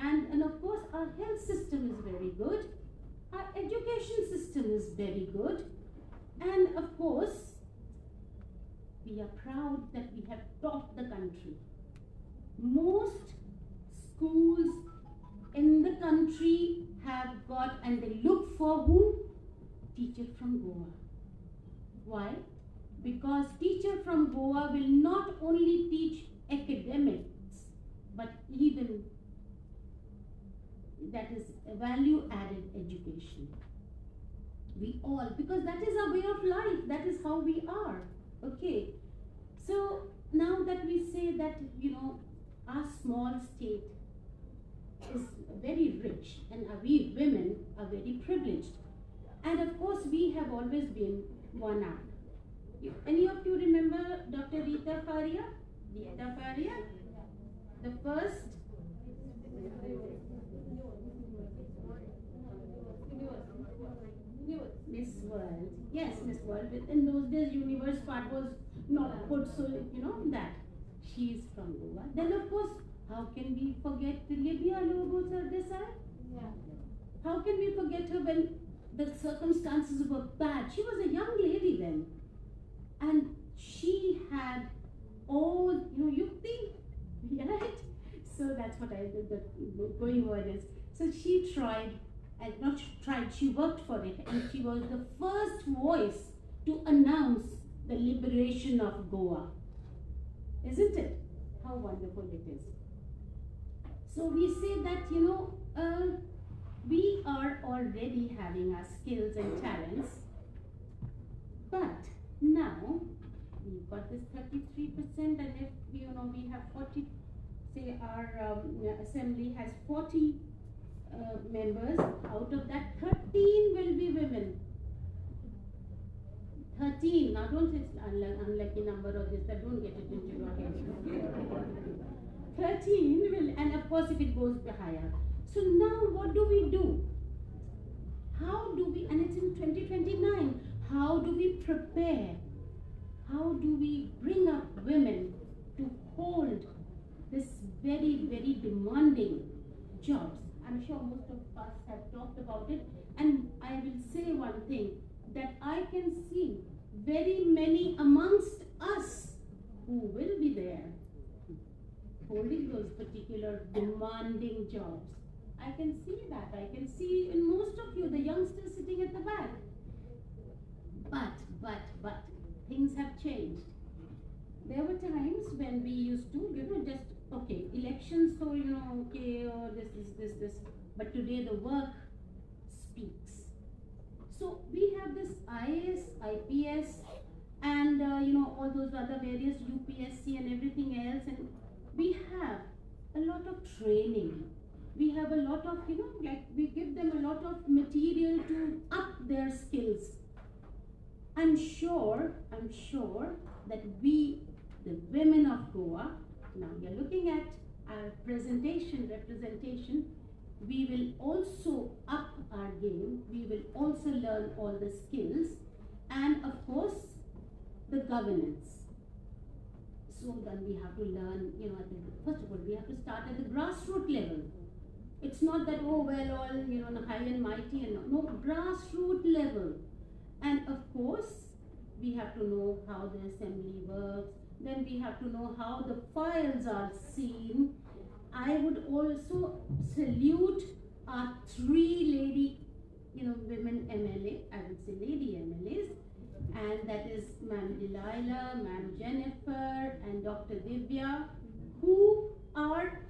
S9: And of course, our health system is very good. Our education system is very good. And of course, we are proud that we have taught the country. Most schools in the country have got, and they look for who? Teacher from Goa. Why? Because teacher from Goa will not only teach academics, but even that is value-added education. We all, because that is our way of life, that is how we are. Okay, so now that we say that, you know, our small state is very rich and we women are very privileged. And of course, we have always been one up. Any of you remember Dr. Rita Faria? Rita Faria? The first? Miss World. Yes, Miss World. In those days, universe part was not put, so you know that. She is from Goa. Then of course, how can we forget Libya Lobo Sardesai? Yeah. How can we forget her when the circumstances were bad? She was a young lady then. And she had all, you know, yukti, right? So that's what the going word is. So she tried, and not tried, she worked for it, and she was the first voice to announce the liberation of Goa. Isn't it? How wonderful it is. So we say that, you know, we are already having our skills and talents, but now we've got this 33%, and if, you know, we have 40, say our assembly has 40 members, out of that 13 will be women. 13, now don't say it's unlucky number or this, that, don't get it into your head. 13 will, and of course if it goes higher. So now what do we do? How do we, and it's in 2029, how do we prepare? How do we bring up women to hold this very, very demanding jobs? I'm sure most of us have talked about it, and I will say one thing, that I can see very many amongst us who will be there holding those particular demanding jobs. I can see that. I can see in most of you, the youngsters sitting at the back. But, things have changed. There were times when we used to, you know, just, okay, elections, so, you know, okay, oh, this, this, this, this. But today the work speaks. So we have this IAS, IPS, and, you know, all those other various UPSC and everything else. And we have a lot of training. We have a lot of, you know, like we give them a lot of material to up their skills. I'm sure that we, the women of Goa, now we are looking at our representation, we will also up our game, we will also learn all the skills, And of course, the governance. So then we have to learn, you know, first of all, we have to start at the grassroots level. It's not that, oh, well, all, you know, high and mighty, and no, grassroots level. And of course, we have to know how the assembly works. Then we have to know how the files are seen. I would also salute our three lady, you know, women MLA, I would say lady MLAs, and that is Ma'am Delilah, Ma'am Jennifer, and Dr. Divya, who are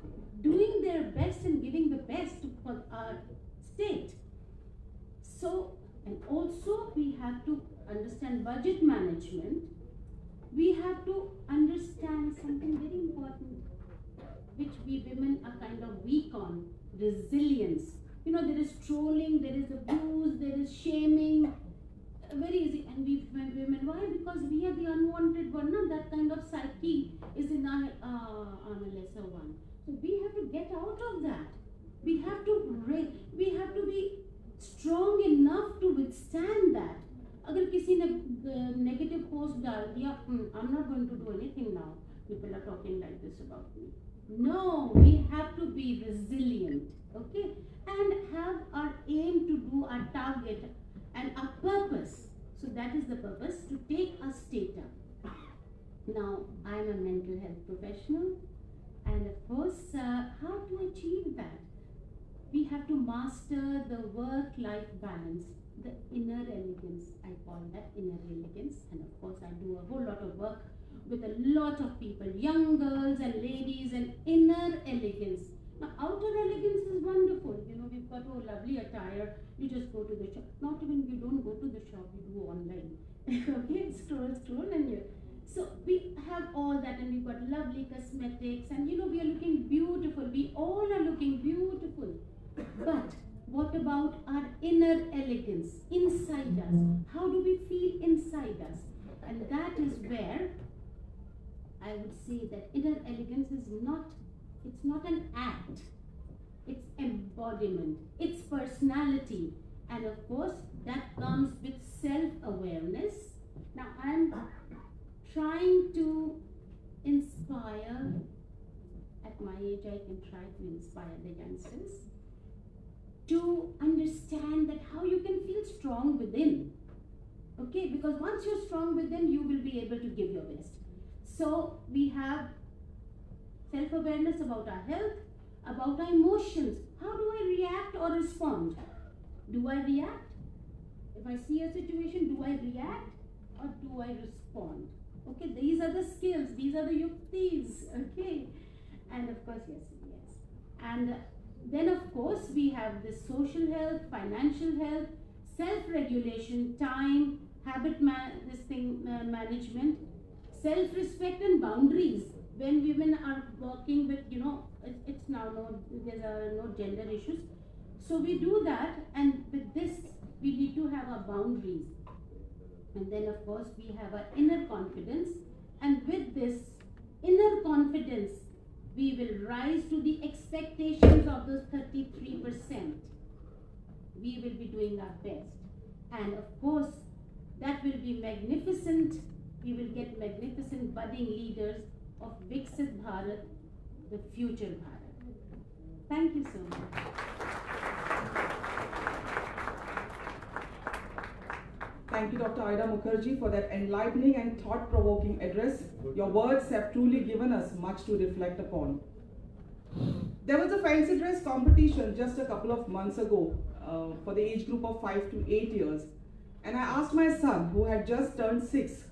S9: doing their best and giving the best for our state. So, and also we have to understand budget management. We have to understand something very important, which we women are kind of weak on, resilience. You know, there is trolling, there is abuse, there is shaming, very easy. And we women, why? Because we are the unwanted one, no? That kind of psyche is in our, I'm a lesser one. So we have to get out of that. We have to be strong enough to withstand that. Agar kisi ne negative post dal diya, I'm not going to do anything now. People are talking like this about me. No, we have to be resilient, okay? And have our aim to do our target and our purpose. So that is the purpose, to take our state up. Now, I'm a mental health professional, and of course, how to achieve that? We have to master the work-life balance, the inner elegance. I call that inner elegance. And of course, I do a whole lot of work with a lot of people, young girls and ladies, and inner elegance. Now, outer elegance is wonderful. You know, we've got a lovely attire. You just go to the shop. Not even you don't go to the shop, you do online. Okay, scroll, scroll, and you. So we have all that, and we've got lovely cosmetics, and you know, we are looking beautiful. We all are looking beautiful. But what about our inner elegance inside us? How do we feel inside us? And that is where I would say that inner elegance is not, it's not an act, it's embodiment, it's personality. And of course, that comes with self-awareness. Now, I'm trying to inspire, at my age, I can try to inspire the youngsters to understand that how you can feel strong within. Okay, because once you're strong within, you will be able to give your best. So we have self-awareness about our health, about our emotions. How do I react or respond? Do I react? If I see a situation, do I react or do I respond? Okay, these are the skills, these are the yuktis, okay? And of course, yes, yes. And then of course, we have this social health, financial health, self-regulation, time, habit management, self-respect and boundaries. When women are working with, you know, it's now no, there's no gender issues. So we do that, and with this, we need to have our boundaries. And then of course, we have our inner confidence. And with this inner confidence, we will rise to the expectations of those 33%. We will be doing our best. And of course, that will be magnificent. We will get magnificent budding leaders of Viksit Bharat, the future Bharat. Thank you so much.
S1: Thank you, Dr. Ida Mukherjee, for that enlightening and thought-provoking address. Your words have truly given us much to reflect upon. There was a fancy dress competition just a couple of months ago for the age group of 5 to 8 years. And I asked my son, who had just turned 6,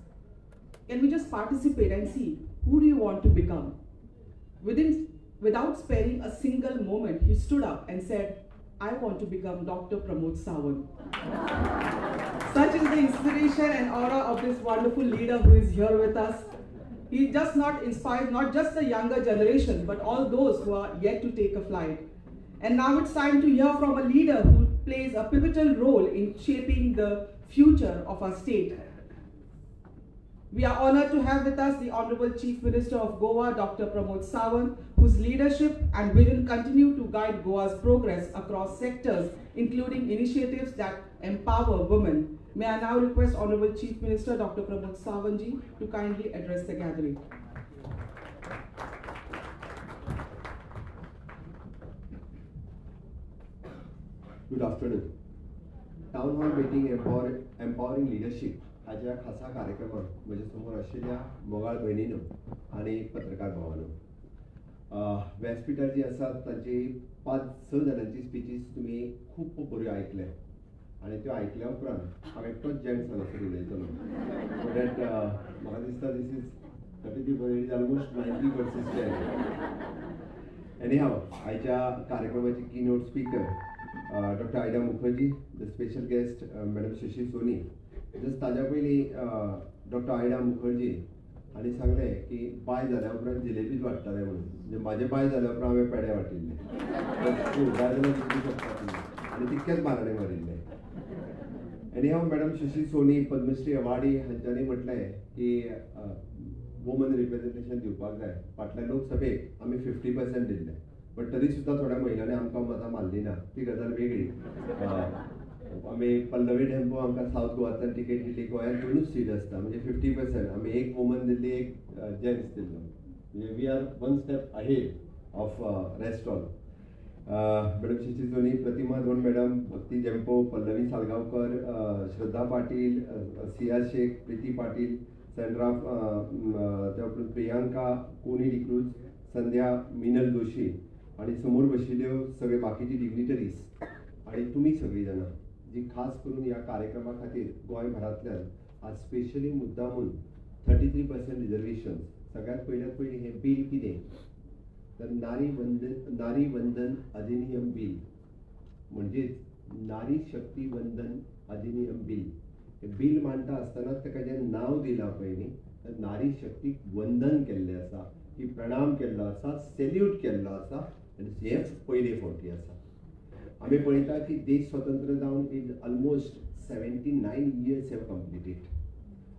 S1: can we just participate and see who do you want to become? Without sparing a single moment, he stood up and said, I want to become Dr. Pramod Sawant. Such is the inspiration and aura of this wonderful leader who is here with us. He does not inspire not just the younger generation, but all those who are yet to take a flight. And now it's time to hear from a leader who plays a pivotal role in shaping the future of our state. We are honored to have with us the Honorable Chief Minister of Goa, Dr. Pramod Sawant, whose leadership and vision continue to guide Goa's progress across sectors, including initiatives that empower women. May I now request Honorable Chief Minister Dr. Pramod Sawant ji to kindly address the gathering.
S10: Good afternoon. Town hall meeting empowering leadership हाज्या खासा कार्यक्रमाक म्हज्या समोर आशिल्ल्या मोगाळ भयणीनो आनी पत्रकार भावानो, व्यासपिठार जी आसात तांची 5-6 जाणांची स्पिचीस तुमी खूब बऱ्यो आयकले आनी त्यो आयकल्या उपरांत हांव एकटोच जेंट्स हांगासर उलयतलो. सो that म्हाका दिसता this is 33% is almost 90% gents. Anyhow, आयच्या कार्यक्रमाची keynote speaker doctor Ida Mukherjee, the special guest madam Shashi Soni. Just ताज्या पयलीं डॉक्टर आयडा मुखर्जी हांणी सांगलें की बाय जाल्या उपरांत जिलेबीच वाडटाले म्हणून. म्हणजे म्हाजें बाय जाल्या उपरांत हांवें पेडे वाटिल्ले, बाय जाल्यार विकूंक शकता तुमी, आनी तितकेच माराणे मारिल्ले. आनी हांव मॅडम शशी सोनी पद्मश्री अवार्डी हांच्यांनी म्हटलें की वुमन रिप्रेझेंटेशन दिवपाक जाय. फाटल्या लोकसभेक आमी 50% दिल्लें, बट तरी सुद्दां थोड्या महिलांनी आमकां मतां मारली ना, ती गजाल वेगळी. आमी पल्लवी ढेंपो आमकां सावथ गोवांतल्यान टिकेट दिल्ली, गोंयांत 2 सीट आसता, म्हणजे 50% आमी एक वुमन दिल्ली, एक जेंट्स दिल्लो. म्हणजे we are one step ahead of rest all. Madam Shashi Soni, Pratima Dhond madam, Bhakti Dempo, Pallavi Salgaonkar, Shraddha Patil, Siya Shaikh, Priti Patil, Sandra, त्या उपरांत प्रियांका, कोनी डिक्रूज, संध्या, मिनल जोशी आनी समोर बशिल्ल्यो सगळे बाकीची डिग्निटरीज आनी तुमी सगळीं जाणां जी खास करून ह्या कार्यक्रमा खातीर गोंयभरांतल्यान आज स्पेशली मुद्दामून 33% रिजर्वेशन. सगळ्यात पयल्यात पयलीं हें बील कितें तर नारी वंदन अधिनियम बील, म्हणजेच नारी शक्ती वंदन अधिनियम बील. हें बील मांडटा आसतनाच ताका जें नांव दिलां पळय न्ही, तर नारी शक्तीक वंदन केल्लें आसा, की प्रणाम केल्लो आसा, सेल्यूट केल्लो आसा, आनी हें पयले फावटी आसा. आमी पळयता की देश स्वतंत्र जावन is almost 79 years have completed,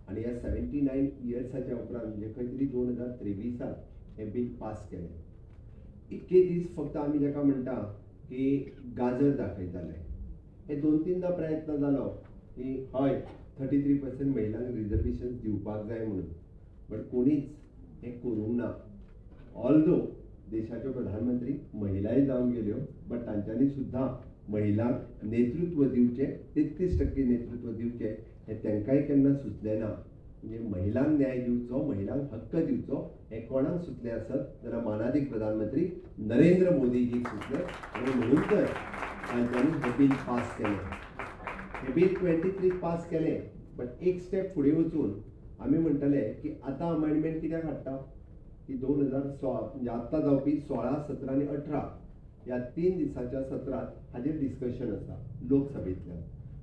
S10: आनी ह्या 79 इयर्साच्या उपरांत म्हणजे खंय तरी 2023 हें बील पास केलें. इतके दीस फक्त आमी जाका म्हणटा की गाजर दाखयताले. हे 2-3दा प्रयत्न जालो की हय 33% महिलांक रिजर्वेशन दिवपाक जाय म्हणून, बट कोणीच हें करूंक ना. ऑल्दो देशाच्यो प्रधानमंत्री महिलाय जावन गेल्यो, बट तांच्यांनी सुद्दां महिलांक नेतृत्व दिवचें, 33% नेतृत्व दिवचें हें तांकांय केन्ना सुचलें ना. म्हणजे महिलांक न्याय दिवचो, महिलांक हक्क दिवचो हें कोणाक सुचलें आसत जाल्यार मानादीक प्रधानमंत्री नरेंद्र मोदीजीक सुचलें, आनी म्हणून तर तांच्यांनी हें बील पास केलें. हें बील 23 पास केलें, बट एक स्टेप फुडें वचून आमी म्हणटले की आतां अमेंडमेंट कित्याक हाडटा की 2016 म्हणजे आत्तां जावपी 16, 17 आनी 18 ह्या 3 दिसांच्या सत्रांत हाजेर डिस्कशन आसा लोकसभेंतल्यान.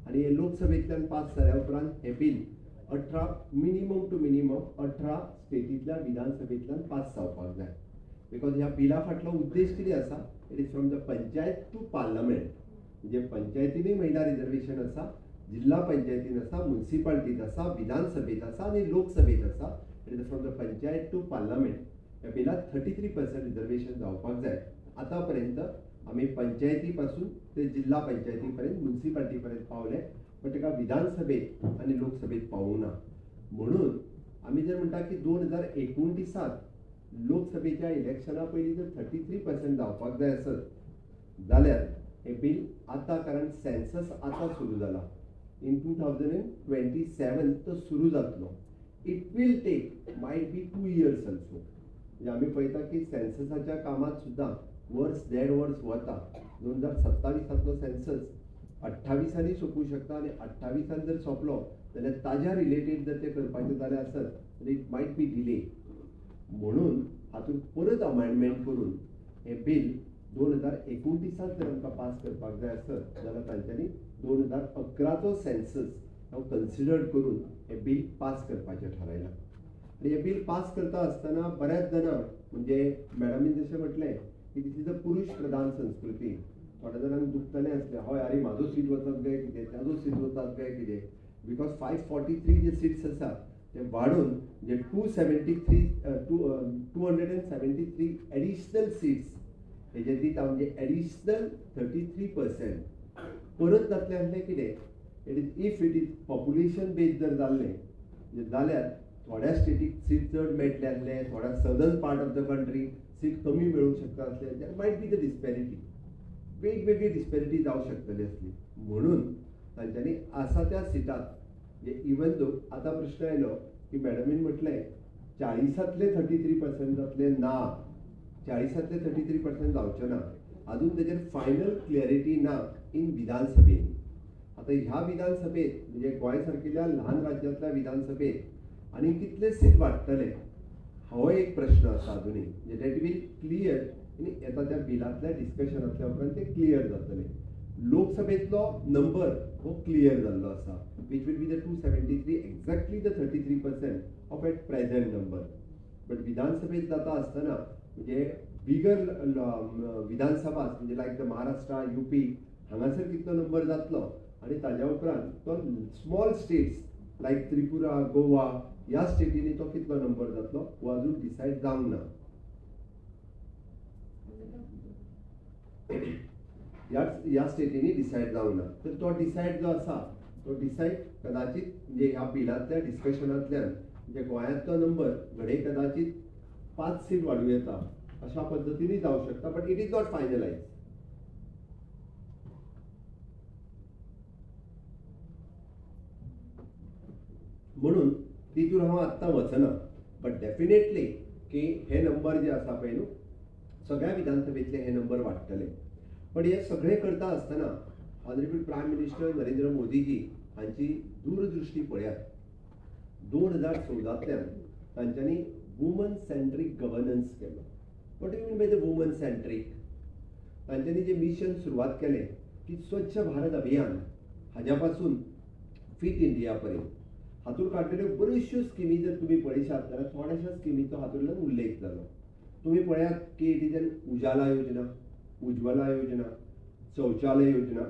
S10: आनी हे लोकसभेंतल्यान पास जाल्या उपरांत हें बील 18 मिनिमम टू मिनिमम 18 स्टेटींतल्या विधानसभेंतल्यान पास जावपाक जाय. Because ह्या बिला फाटलो उद्देश कितें आसा, it is from the panchayat to parliament. म्हणजे पंचायतीनूय महिला रिजर्वेशन आसा, जिल्हा पंचायतीन आसा, मुन्सिपाल्टीत आसा, विधानसभेंत आसा आनी लोकसभेंत आसा. It is from the panchayat to parliament. ह्या बिलात 33% रिजर्वेशन जावपाक जाय. आतां पर्यंत आमी पंचायती पासून ते जिल्हा पंचायती पर्यंत, मुन्सिपाल्टी पर्यंत पावले, पण ताका विधानसभेत आनी लोकसभेत पावूंक ना. म्हणून आमी जर म्हणटा की 2029 लोकसभेच्या इलेक्शना पयलीं जर 33% जावपाक जाय आसत जाल्यार हें बील आतां, कारण सेन्सस आतां सुरू जाला, इन 2027 तो सुरू जातलो. It will take might be 2 years also. म्हणजे आमी पळयता की सेन्ससाच्या कामांत सुद्दां वर्स 1.5 वर्स वता. 2027 सेन्सस 28 सोंपूं शकता, आनी 28 जर सोंपलो जाल्यार ताज्या रिलेटेड जर ते करपाचें जालें आसत जाल्यार it might be delay. म्हणून हातूंत परत अमेंडमेंट करून हें बील 2029 जर आमकां पास करपाक जाय आसत जाल्यार तांच्यांनी 2011 सेन्सस हो कन्सिडर करून हें बील पास करपाचें थारायलां. आनी हें बील पास करता आसतना बऱ्याच जाणांक, म्हणजे मॅडमीन जशें म्हटलें की this is a पुरुश प्रधान संस्कृती, थोड्या जाणांक दुखतलें आसलें, हय अरे म्हाजो सीट वचत काय कितें, ताजो सीट वचत काय कितें, because 543 जे सिट्स आसा ते वाडून म्हणजे 273 एडिशनल सीट्स हेजे दिता, म्हणजे एडिशनल 33%. परत जातलें आसलें कितें, it is if it is population base जर जाल्लें जाल्यार थोड्या स्टेटीक सीट चड मेळटलें आसलें, थोड्या southern part of the country seat कमी मेळूंक शकता आसलें. There might be the disparity, वेगवेगळी डिस्पॅरिटी जावं शकतली आसली. म्हणून तांच्यांनी आसा त्या सिटात म्हणजे इवन दो आतां प्रश्न आयलो की मॅडमीन म्हटलें 40तांतले 33% जातले ना, 40तांतले 33% जावचें ना, अजून तेजेर फायनल क्लॅरिटी ना इन विधानसभेन. आतां ह्या विधानसभेत म्हणजे गोंय सारकिल्ल्या ल्हान राज्यांतल्या विधानसभेत आनी कितले सीट वाडटले हो एक प्रश्न आसा अजुनूय, म्हणजे that will clear आनी येता त्या बिलांतल्या डिस्कशनांतल्या उपरांत ते क्लियर जातले. लोकसभेंतलो नंबर हो क्लियर जाल्लो आसा, which will be the 273, exactly the 33% of at present number. But विधानसभेत जाता आसतना म्हणजे बिगर विधानसभा म्हणजे लायक the Maharashtra, UP हांगासर कितलो नंबर जातलो आनी ताज्या उपरांत तो स्मॉल स्टेट्स लायक त्रिपुरा, गोवा ह्या स्टेटींनी तो कितलो नंबर जातलो हो अजून डिसायड जावंक ना. ह्या स्टेटींनी डिसायड जावंक ना, तर तो डिसायड जो आसा तो डिसायड कदाचित म्हणजे ह्या बिलांतल्या डिस्कशनांतल्यान म्हणजे गोंयांतलो नंबर घडये कदाचित 5 सीट वाडूं येता अशा पद्दतीनूय जावं शकता, but it is not finalise. म्हणून तितून हांव आत्तां वचना, बट डेफिनेटली की हे नंबर जे आसा पळय न्हू सगळ्या विधानसभेंतले हे नंबर वाडटले. पण हे सगळे करता आसतना ऑनरेबल प्रायम मिनिस्टर नरेंद्र मोदीजी हांची दूरदृश्टी पळयात. 2014तल्यान तांच्यांनी वुमन सेंट्रीक गवर्नन्स केलो. What do you mean by the woman centric? तांच्यांनी जे मिशन सुरवात केलें की स्वच्छ भारत अभियान हाज्या पासून फिट इंडिया पर्यंत हातूंत काडलेल्यो बऱ्योचश्यो स्किमी जर तुमी पळयशात जाल्यार थोड्याश्या स्किमीचो हातूंतल्यान उल्लेख जालो. तुमी पळयात की it is an Ujala Yojana, Ujjwala Yojana, Shauchalaya Yojana,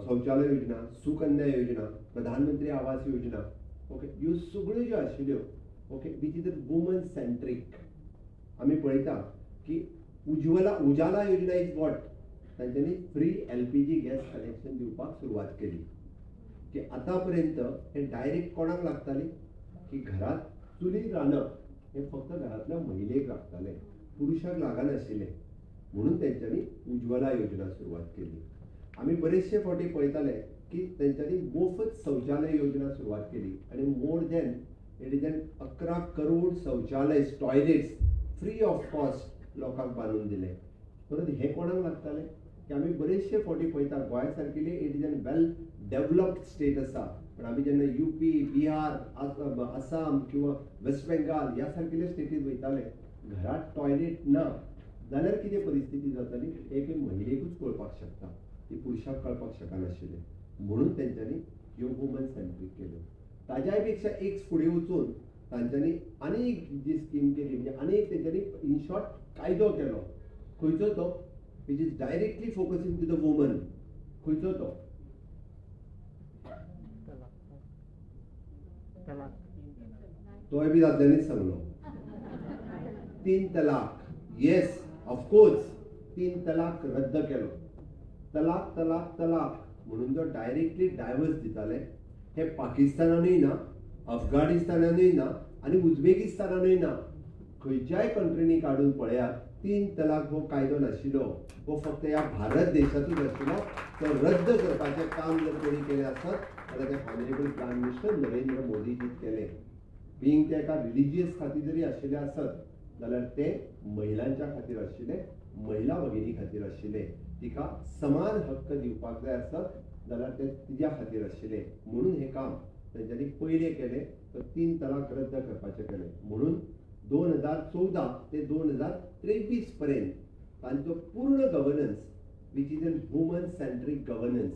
S10: Shauchalaya Yojana, Sukanya Yojana, Pradhan Mantri Awas Yojana, okay, ह्यो सगळ्यो ज्यो आशिल्ल्यो okay which is a woman centric. आमी पळयता की उज्वला उजाला योजना is what, तांच्यांनी फ्री LPG gas connection दिवपाक सुरवात केली. की आतां पर्यंत हें डायरेक्ट कोणाक लागताली की घरांत चुलीर रांदप हें फक्त घरांतल्या महिलेक लागतालें, पुरुशाक लागनाशिल्लें. म्हणून तेंच्यांनी उज्वला योजना सुरवात केली. आमी बरेचशे फावटी पळयताले की तेंच्यांनी मोफत शौचालय योजना सुरवात केली आनी more than it is an 11 crore शौचालय टॉयलेट्स फ्री ऑफ कॉस्ट लोकांक बांदून दिले. परत हें कोणाक लागतालें की आमी बरेचशे फावटी पळयता गोंय सारकिल्ले it is an well developed state आसा, पण आमी जेन्ना युपी, बिहार, आसाम किंवा वेस्ट बेंगाल ह्या सारकिल्ल्या स्टेटींत वयताले घरांत टॉयलेट ना जाल्यार कितें परिस्थिती जाताली एके महिलेकूच कळपाक शकता, ती पुरुशाक कळपाक शकनाशिल्लें. म्हणून तेंच्यांनी ह्यो वुमन सेंट्रीक केल्यो. ताज्याय पेक्षा एक फुडें वचून तांच्यांनी आनी जी स्कीम केली म्हणजे आनी एक तेंच्यांनी इन शॉर्ट कायदो केलो, खंयचो तो which is directly focusing to the woman. खंयचो तो? तोय बी दादल्यांनीच सांगलो, 3 तलाक. येस ऑफकोर्स 3 तलाक रद्द केलो. तलाक तलाक तलाक म्हणून जो डायरेक्टली डायवर्स दिताले हे पाकिस्तानानूय ना, अफगाणिस्तानानूय ना आनी उझबेकिस्तानानूय ना. खंयच्याय कंट्रीनी काडून पळयात 3 तलाक हो कायदो नाशिल्लो, हो फक्त ह्या भारत देशांतूच आशिल्लो. तो रद्द करपाचें काम जर कोणी केलें आसत जाल्यार तें ऑनरेबल प्रायम मिनिस्टर नरेंद्र मोदीजीन केलें. बींग ते एका रिलिजियस खातीर जरी आशिल्ले आसत जाल्यार ते महिलांच्या खातीर आशिल्ले, महिला भगिनी खातीर आशिल्ले. तिका समान हक्क दिवपाक जाय आसत जाल्यार ते तिज्या खातीर आशिल्ले. म्हणून हें काम तेंच्यांनी पयलें केलें, तर 3 तलाक रद्द करपाचें केलें. म्हणून 2014 ते 2023 पर्यंत तांचो पूर्ण governance which is an woman centric governance.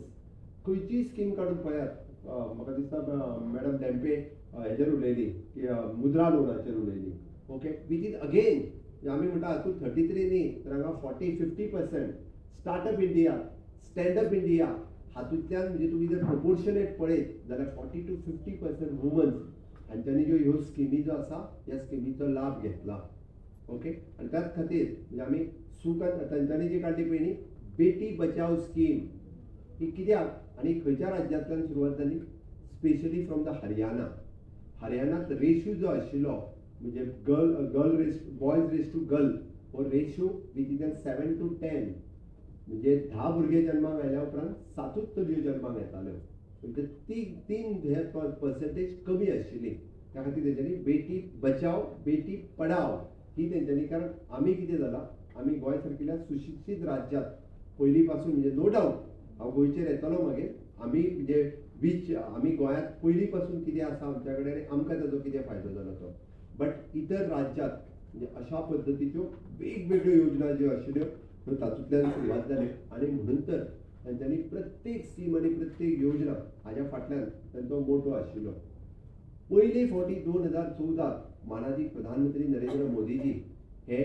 S10: खंयचीय स्कीम काडून पळयात, म्हाका दिसता मॅडम धेंपे हेजेर उलयली की मुद्रा लोनाचेर उलयली, ओके, which is again आमी म्हणटा हातूंत 33 न्ही तर हांगा 40-50% स्टार्टअप इंडिया, स्टँडअप इंडिया हातूंतल्यान म्हणजे तुमी जर प्रोपोर्शनेट पळयत जाल्यार 40 to 50% womens हांच्यांनी ज्यो ह्यो स्किमी ज्यो आसा ह्या स्किमीचो लाभ घेतला. ओके, आनी त्याच खातीर म्हणजे आमी सुकन्या तांच्यांनी जी काडली पळय न्ही बेटी बचाव स्कीम, ही कित्याक आनी खंयच्या राज्यांतल्यान सुरवात जाली? Specially from the Haryana. हरियाणात रेशो जो आशिल्लो म्हणजे girl race boys race to girl हो रेशो विदिन 7 to 10, म्हणजे 10 भुरगे जन्माक आयल्या उपरांत 7 चलयो जन्माक येताल्यो, म्हणजे 3 हे पर्संटेज कमी आशिल्ली. त्या खातीर तेंच्यांनी बेटी बचाव बेटी पढाव ही तेंच्यांनी, कारण आमी कितें जालां, आमी गोंय सारकिल्ल्या सुशिक्षीत राज्यांत पयलीं पासून म्हणजे नो डावट हांव गोंयचेर येतलो मागीर, आमी म्हणजे वीच आमी गोंयांत पयलीं पासून कितें आसा आमच्या कडेन आनी आमकां ताजो कितें फायदो जालो तो, बट इतर राज्यांत म्हणजे अशा पद्दतीच्यो वेगवेगळ्यो योजना ज्यो आशिल्ल्यो त्यो तातूंतल्यान सुरवात जाल्यो. आनी म्हणून तर तांच्यांनी प्रत्येक स्कीम आनी प्रत्येक योजना हाज्या फाटल्यान तांचो मोटो आशिल्लो. पयले फावटी 2014 मानादीक प्रधानमंत्री नरेंद्र मोदीजी हे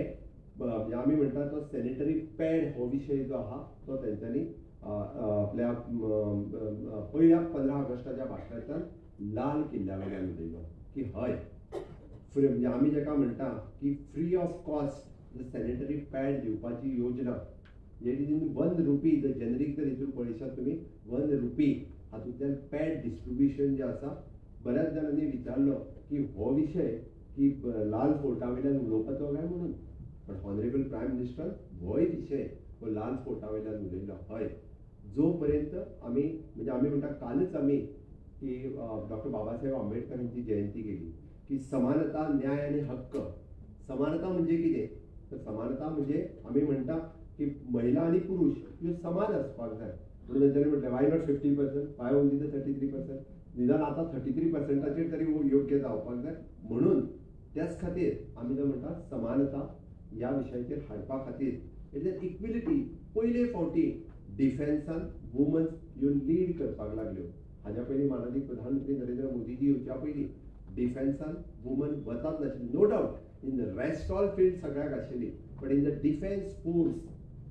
S10: म्हणजे आमी म्हणटा तो सॅनिटरी पॅड हो विशय जो आहा तो तेंच्यांनी आपल्या पयल्या 15 ऑगस्टाच्या भाशणांतल्यान लाल किल्ल्या वयल्यान उलयलो की हय फ्री, म्हणजे आमी जेका म्हणटा की free of cost the sanitary pad दिवपाची योजना, म्हणजे it is in 1 rupee the generic जर हितून पळयशात तुमी 1 रुपी हातूंतल्यान पॅड डिस्ट्रिब्युशन जें आसा. बऱ्याच जाणांनी विचारलो की हो विशय की लाल फोर्टा वयल्यान उलोवपाचो काय म्हणून, पण ऑनरेबल प्रायम मिनिस्टर होय विशय हो लाल फोर्टा वयल्यान उलयलो. हय, जो पर्यंत आमी म्हणजे आमी म्हणटा कालच आमी की डॉक्टर बाबासाहेब आंबेडकर हांची जयंती केली की समानता, न्याय आनी हक्क. समानता म्हणजे कितें? तर समानता म्हणजे आमी म्हणटा की महिला आनी पुरुष ह्यो समान आसपाक जाय. म्हणून तेंच्यांनी म्हटलें why not 50%, why only the 33%, निदान आतां 33%चेर तरी योग्य जावपाक जाय. म्हणून त्याच खातीर आमी जो म्हणटा समानता ह्या विशयाचेर हाडपा खातीर it is equality. पयले फावटी डिफेन्सान वुमन्स ह्यो लीड करपाक लागल्यो. हाज्या पयलीं मानादीक प्रधानमंत्री नरेंद्र मोदीजी येवच्या पयलीं डिफेन्सान वुमन वतात नाशिल्ली. No doubt in the rest all field सगळ्याक आशिल्ली, but in the defence force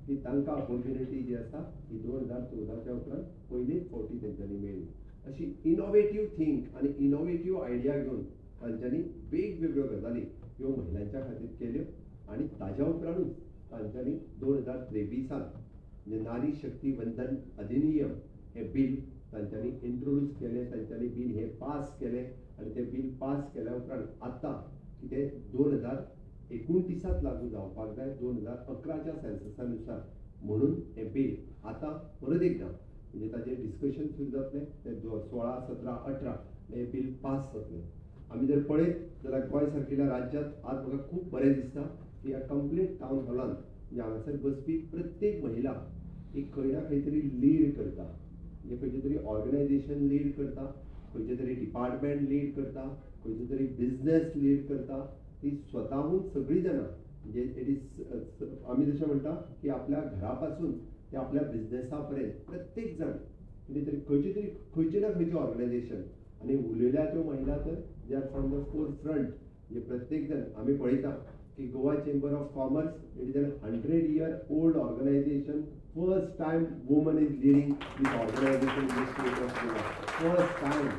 S10: ही तांकां ऑपॉर्च्युनिटी जी आसा ही 2014च्या उपरांत पयलीच फावटी तेंच्यांनी मेळ्ळी. अशी इनोवेटीव थिंक आनी इनोवेटीव आयडिया घेवन तांच्यांनी वेगवेगळ्यो गजाली ह्यो महिलांच्या खातीर केल्यो. आनी ताज्या उपरांतूच तांच्यांनी 2023 म्हणजे नारी शक्ती वंदन अधिनियम हे बील तांच्यांनी इंट्रोड्यूस केलें, तांच्यांनी बील हें पास केलें. आनी तें बील पास केल्या उपरांत आतां कितें 2029 लागू जावपाक जाय 2011च्या सेन्ससा नुसार. म्हणून हें बील आतां परत एकदां म्हणजे ताजेर डिस्कशन सुरू जातलें, तें 16, 17, 18 हें बील पास जातलें. आमी जर पळयत जाल्यार गोंय सारकिल्ल्या राज्यांत आज म्हाका खूब बरें दिसता की ह्या कंप्लीट टावन हॉलान म्हणजे हांगासर बसपी प्रत्येक महिला एक खंय ना खंय तरी लीड करता, म्हणजे खंयचें तरी ऑर्गनायजेशन लीड करता, खंयचें तरी डिपार्टमेंट लीड करता, खंयचो तरी बिजनेस लीड करता. ती स्वताहून सगळीं जाणां म्हणजे it is आमी जशें म्हणटा की आपल्या घरा पासून ते आपल्या बिजनेसा पर्यंत प्रत्येक जाण कितें तरी खंयचें तरी खंयचें ना खंयचें ऑर्गनायजेशन. आनी उलयल्या त्यो महिला तर they are from the forefront. म्हणजे प्रत्येक जाण आमी पळयता की Goa chamber of commerce it is an 100-year-old organisation. First time woman is leading this organisation in the state of Goa. First time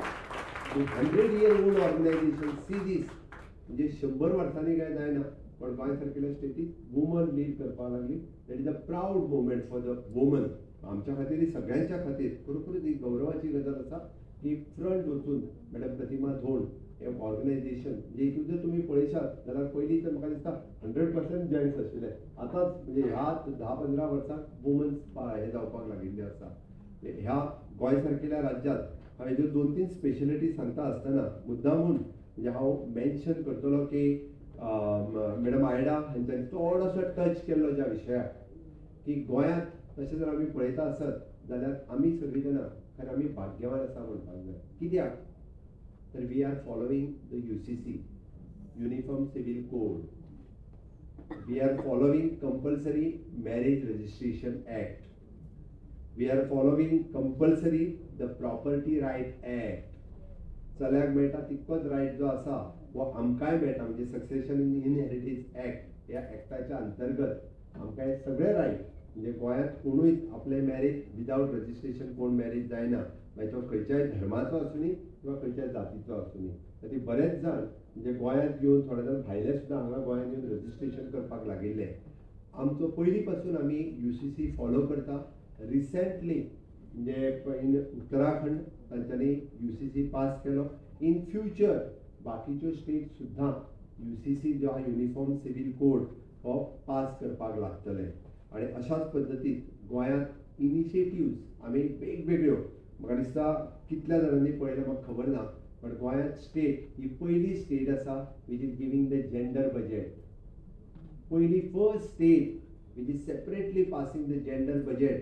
S10: 100-year-old organisation. See this, म्हणजे 100 वर्सांनी काय जायना, पण गोंय सारकेल्या स्टेटीत वुमन लीड करपाक लागली. That is a proud moment for the woman. आमच्या खातीर, सगळ्यांच्या खातीर खरोखरच ही गौरवाची गजाल आसा की फ्रंट वचून मॅडम प्रतिमा धोंड हे ऑर्गनायजेशन म्हणजे हितून जर तुमी पळयशात जाल्यार पयलीं तर म्हाका दिसता 100% जेंट्स आशिल्ले, आतांच म्हणजे ह्या 10-15 वर्सांक वुमन्स हे जावपाक लागिल्ले आसा. ह्या गोंय सारकेल्या राज्यांत हांवें ज्यो 2-3 स्पेशलिटी सांगता आसतना मुद्दामून म्हणजे हांव मेन्शन करतलो की मॅडम आयडा हांच्यांनी थोडोसो टच केल्लो ज्या विशयाक की गोंयांत तशें जर आमी पळयता आसत जाल्यार आमी सगळीं जाणां खरें आमी भाग्यवान आसा म्हणपाक जाय. कित्याक तर we are following the UCC, uniform civil code, we are following compulsory marriage registration act, we are following compulsory the property right act. चल्याक मेळटा तितकोच रायट जो आसा हो आमकांय मेळटा, म्हणजे सक्सेशन इन इनहेरिटन्स एक्ट ह्या एक्टाच्या अंतर्गत आमकां हे सगळे रायट म्हणजे गोंयांत कोणूय आपलें मॅरेज विदावट रजिस्ट्रेशन कोण मॅरेज जायना, मागीर तो खंयच्याय धर्माचो आसुनी किंवा खंयच्याय जातीचो आसुनी. ती बरेच जाण म्हणजे गोंयांत येवन थोडे जाण भायले सुद्दां हांगा गोंयांत येवन रजिस्ट्रेशन करपाक लागिल्ले. आमचो पयलीं पासून आमी UCC follow करता. रिसेंटली म्हणजे इन उत्तराखंड तांच्यांनी UCC पास केलो. इन फ्युचर बाकीच्यो स्टेट सुद्दां UCC जो आहा युनिफॉर्म सिव्हील कोड हो पास करपाक लागतले. आनी अशाच पद्दतीन गोंयांत इनिशिएटिव्स आमी वेगवेगळ्यो, म्हाका दिसता कितल्या जाणांनी पळयलें म्हाका खबर ना, बट गोंयांत स्टेट ही पयली स्टेट आसा which is giving the gender budget. पयली first state which is separately passing the gender budget.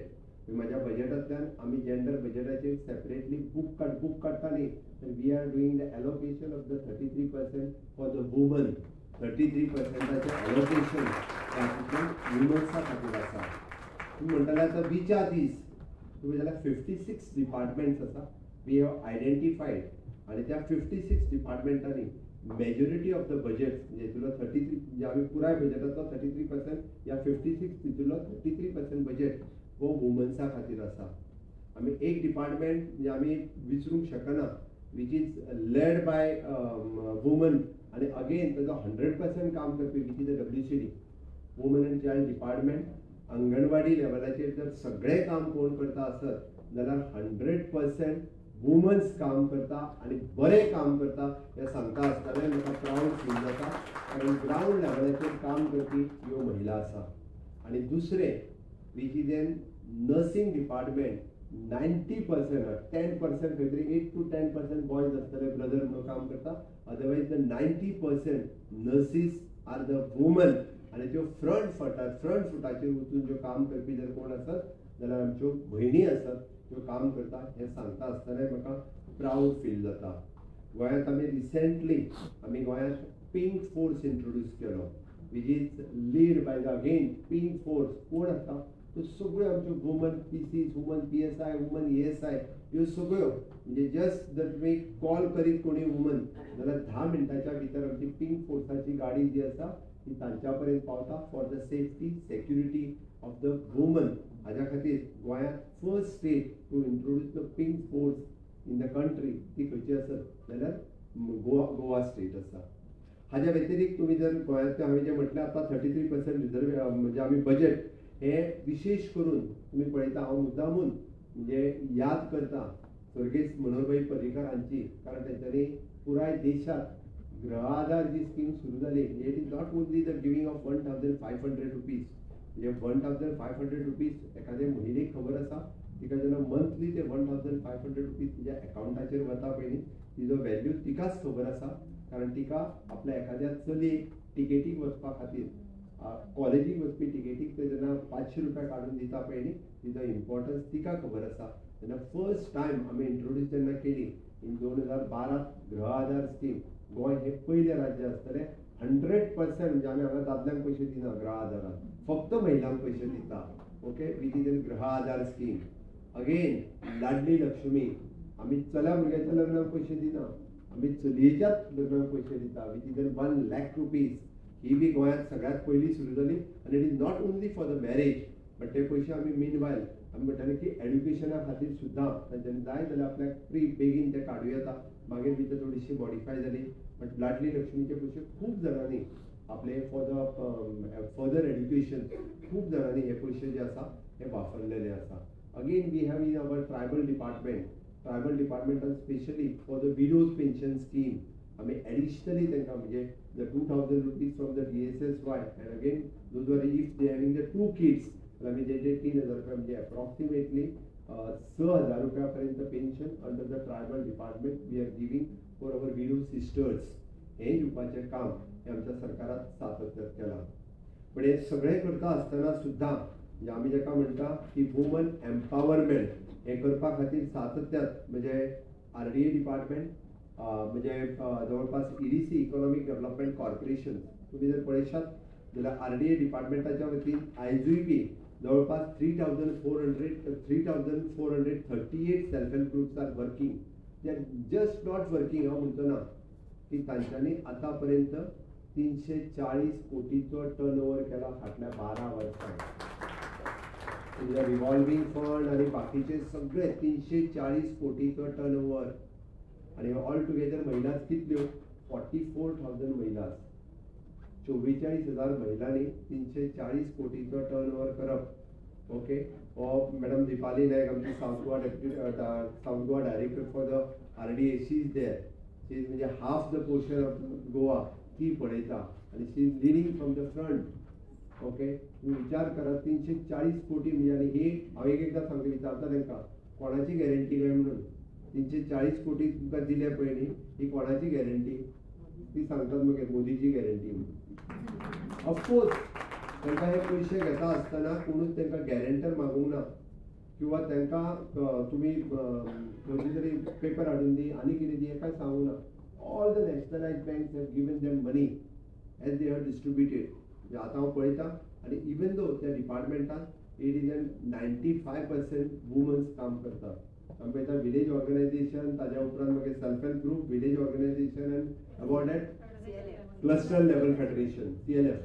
S10: म्हाज्या बजेटांतल्यान आमी जेंडर बजेटाचेर सेपरेटली बूक काडटा न्ही, तर we are doing the allocation of the 33% for the woman. 33%चें allocation तातूंतल्यान वुमन्सा खातीर आसा. तुमी म्हणटाले आतां विचार दीस तुमी जाल्यार 56 डिपार्टमेंट्स आसा we have identified, आनी त्या 56 डिपार्टमेंटांनी मेजॉरिटी ऑफ the budgets म्हणजे हितूंतलो 33 म्हणजे आमी पुराय बजेटांतलो 33% ह्या 56 तितूंतलो 33% बजेट हो वुमन्सा खातीर आसा. आमी एक डिपार्टमेंट म्हणजे आमी विसरूंक शकना which is led by woman, आनी अगेन ताजो 100% काम करपी which is the WCD, woman and child department. Anganwadi लेवलाचेर जर सगळें काम कोण करता आसत जाल्यार 100% वुमन्स काम करता आनी बरें काम करता हें सांगता आसतना म्हाका प्रावड फील जाता, कारण ग्रावंड लेवलाचेर काम करपी ह्यो महिला आसा. आनी दुसरें which is an nursing department, 90% 10% खंय तरी 8 to 10% boys आसतले ब्रदर म्हणून काम करता, otherwise the 90% nurses are the woman. आनी त्यो फ्रंट फुटाचेर वचून ज्यो काम करपी जर कोण आसत जाल्यार आमच्यो भयणी आसत त्यो काम करता हें सांगता आसतनाय म्हाका प्रावड फील जाता. गोंयांत आमी रिसेंटली आमी गोंयांत पिंक फोर्स इंट्रोड्यूस केलो which is lead by the again pink force. कोण आसा त्यो सगळ्यो आमच्यो woman PCs, woman PSI, woman ESI ह्यो सगळ्यो म्हणजे जस्ट जर तुमी कॉल करीत कोणी वुमन जाल्यार 10 मिनटाच्या भितर आमची पिंक फोर्साची गाडी जी आसा ती तांच्या पर्यंत पावता for the safety security of the woman. हाज्या खातीर गोंयांत first state to introduce the pink force in the country ती खंयची आसत जाल्यार गोवा स्टेट आसा. हाज्या व्यतिरिक्त तुमी जर गोंयांतलें हांवें जें म्हटलें आतां 33% रिजर्व म्हणजे आमी बजेट हे विशेश करून तुमी पळयता, हांव मुद्दामून म्हणजे याद करता स्वर्गेस्त मनोहरभाई पर्रीकर हांची, कारण तेंच्यांनी पुराय देशांत गृह आधार जी स्कीम सुरू जाली, it is not only the giving of 1500 rupees, म्हणजे 1500 रुपीज एखादे महिलेक खबर आसा तिका जेन्ना मंथली ते 1500 रुपीज तिज्या एकावंटाचेर वता पळय न्ही, तिजो व्हॅल्यू तिकाच खबर आसा, कारण तिका आपल्या एखाद्या चलयेक टिकेटीक वचपा खातीर कॉलेजीक वचपी टिकेटीक ते जेन्ना 500 रुपया काडून दिता पळय न्ही, तिजो इम्पॉर्टन्स तिका खबर आसा. तेन्ना फर्स्ट टायम आमी इंट्रोड्यूस जेन्ना केली इन 2012 गृह आधार स्कीम, गोंय हें पयलें राज्य आसतलें 100% म्हणजे आमी हांगा दादल्यांक पयशे दिना गृह आधारान, फक्त महिलांक पयशे दिता, okay, which is an Gruha Aadhaar scheme. Again Ladli Lakshmi, आमी चल्या भुरग्याच्या लग्नाक पयशे दिना, आमी चलयेच्याच लग्नाक पयशे दिता which is an 1 lakh rupees. ही बी गोंयांत सगळ्यांत पयलीं सुरू जाली आनी it is not only for the marriage but ते पयशे आमी मीन वायल आमी म्हणटाले की एड्युकेशना खातीर सुद्दां तांच्यांनी जाय जाल्यार आपल्याक फ्री बेगीन ते काडूं येता, मागीर भितर थोडीशी मॉडिफाय जाली, बट लाडली लक्ष्मीचे पयशे खूब जाणांनी आपले फॉर the further education खूब जाणांनी हे पयशे जे आसा हे वापरलेले आसा. Again we have in our tribal department, tribal डिपार्टमेंटान specially for the widows pension scheme आमी एडिशनली तांकां म्हणजे the 2000 rupees from the DSSY, and again those are if they having the 2 kids जाल्यार आमी तेंचे 3000 रुपया म्हणजे एप्रॉक्सिमेटली 6000 रुपया पर्यंत pension under the tribal department we are giving for our widow sisters. हें दिवपाचें काम हें आमच्या सरकारात सातत्यात केलां. पण हें सगळें करता आसतना सुद्दां म्हणजे आमी जाका म्हणटा की वुमन एम्पावरमेंट हें करपा खातीर सातत्यात म्हणजे RDA department म्हणजे जवळपास EDC economic development corporation तुम्ही जर पळयशात जाल्यार RDA डिपार्टमेंटाच्या वतीन आयजूय बी जवळपास 3438 self help groups are working. They are just not working हांव म्हणचो ना की तांच्यांनी आतां पर्यंत 340 कोटीचो टर्न ओवर केला फाटल्या 12 वर्सांत. म्हणजे रिव्हॉल्विंग फंड आनी बाकीचे सगळे 340 कोटीचो टर्न ओवर आनी ऑल टुगेदर महिलाच कितल्यो 44,000 महिलास, 44,000 महिलांनी 340 कोटीचो टर्न ओवर करप. ओके, हो मॅडम दीपाली नायक आमची South Goa deputy South Goa director for the RDA, she is there. She is म्हणजे half the portion of Goa ती पळयता आनी she is leading from the front. Okay, तुम्ही विचार करा 340 कोटी म्हणजे, आनी ही हांव एक एकदां सांगता विचारता तांकां कोणाची गॅरंटी काय म्हणून. 340 कोटी तुमकां दिले पळय न्ही, ही कोणाची गॅरंटी? ती सांगतात मागीर मोदीची गॅरंटी म्हणून. ऑफकोर्स तांकां हे पयशे घेता आसतना कोणूच तांकां गॅरंटर मागूंक ना किंवा तांकां तुमी खंयचे तरी पेपर हाडून दी आनी कितें दी हें कांय सांगूंक ना. All the nationalise banks have given them money as they have distributed. म्हणजे आतां हांव पळयतां आनी इवन दो त्या डिपार्टमेंटान it is an 95% womens काम करतात. आमी पळयता विलेज ऑर्गनायझेशन, ताज्या उपरांत मागीर self help group, village organisation and about that cluster level federation CLF.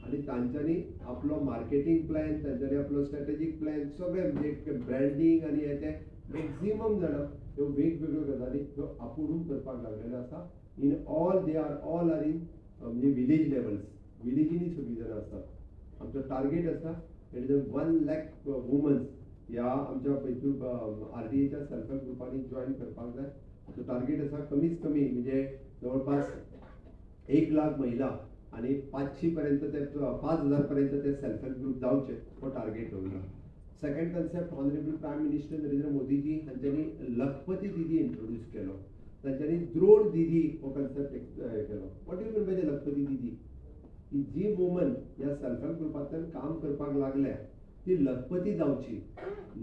S10: आनी तांच्यांनी आपलो मार्केटींग प्लॅन, तांच्यांनी आपलो स्ट्रॅटेजीक प्लॅन सगळें म्हणजे ब्रँडींग आनी हे ते मॅक्झिमम जाणां ह्यो वेगवेगळ्यो गजाली ह्यो आपुणून करपाक लागलेल्यो आसा. In all they are all are in म्हणजे विलेज लेवल्स, विलेजींनी सगळीं जाणां आसात. आमचो टार्गेट आसा it is 1 lakh womens ह्या आमच्या हितून आरडीएच्या सेल्फ हेल्प ग्रुपांनी जॉयन करपाक जाय. आमचो टार्गेट आसा कमीत कमी म्हणजे जवळपास 1 लाख महिला आनी 500 पर्यंत ते 5,000 पर्यंत ते सेल्फ हेल्प ग्रुप जावचे हो टार्गेट दवरला. Second concept honourable prime minister Narendra Modiji हांच्यांनी लखपती दिदी इंट्रोड्यूस केलो, तांच्यांनी द्रोण दिदी हो कन्सेप्ट केलो. What you mean by the Lakhpati Didi? की जी वुमन ह्या सेल्फ हेल्प ग्रुपांतल्यान काम करपाक लागल्या ती लखपती जावची.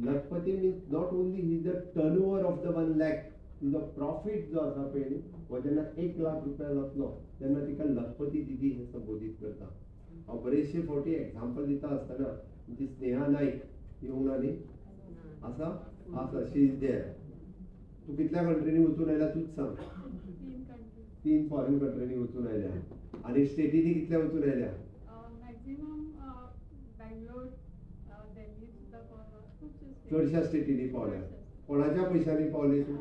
S10: लखपती means not only he the turn over of the 1 lakh, तिजो प्रॉफीट जो आसा पळय न्ही हो जेन्ना 1 लाख रुपया जातलो तेन्ना तिका लखपती दिदी हें संबोधीत करता. हांव बरेचशे फावटी एग्जाम्पल दिता आसतना जी स्नेहा नायक येवंक ना न्ही, आसा आसा, शी is there. तूं कितल्या कंट्रीनी वचून आयल्या तूंच सांग. 3 फॉरेन कंट्रीनी वचून आयल्या. आनी स्टेटीनी कितल्या वचून आयल्या? चडश्या स्टेटीनी पावल्या. कोणाच्या पयशांनी पावली तूं?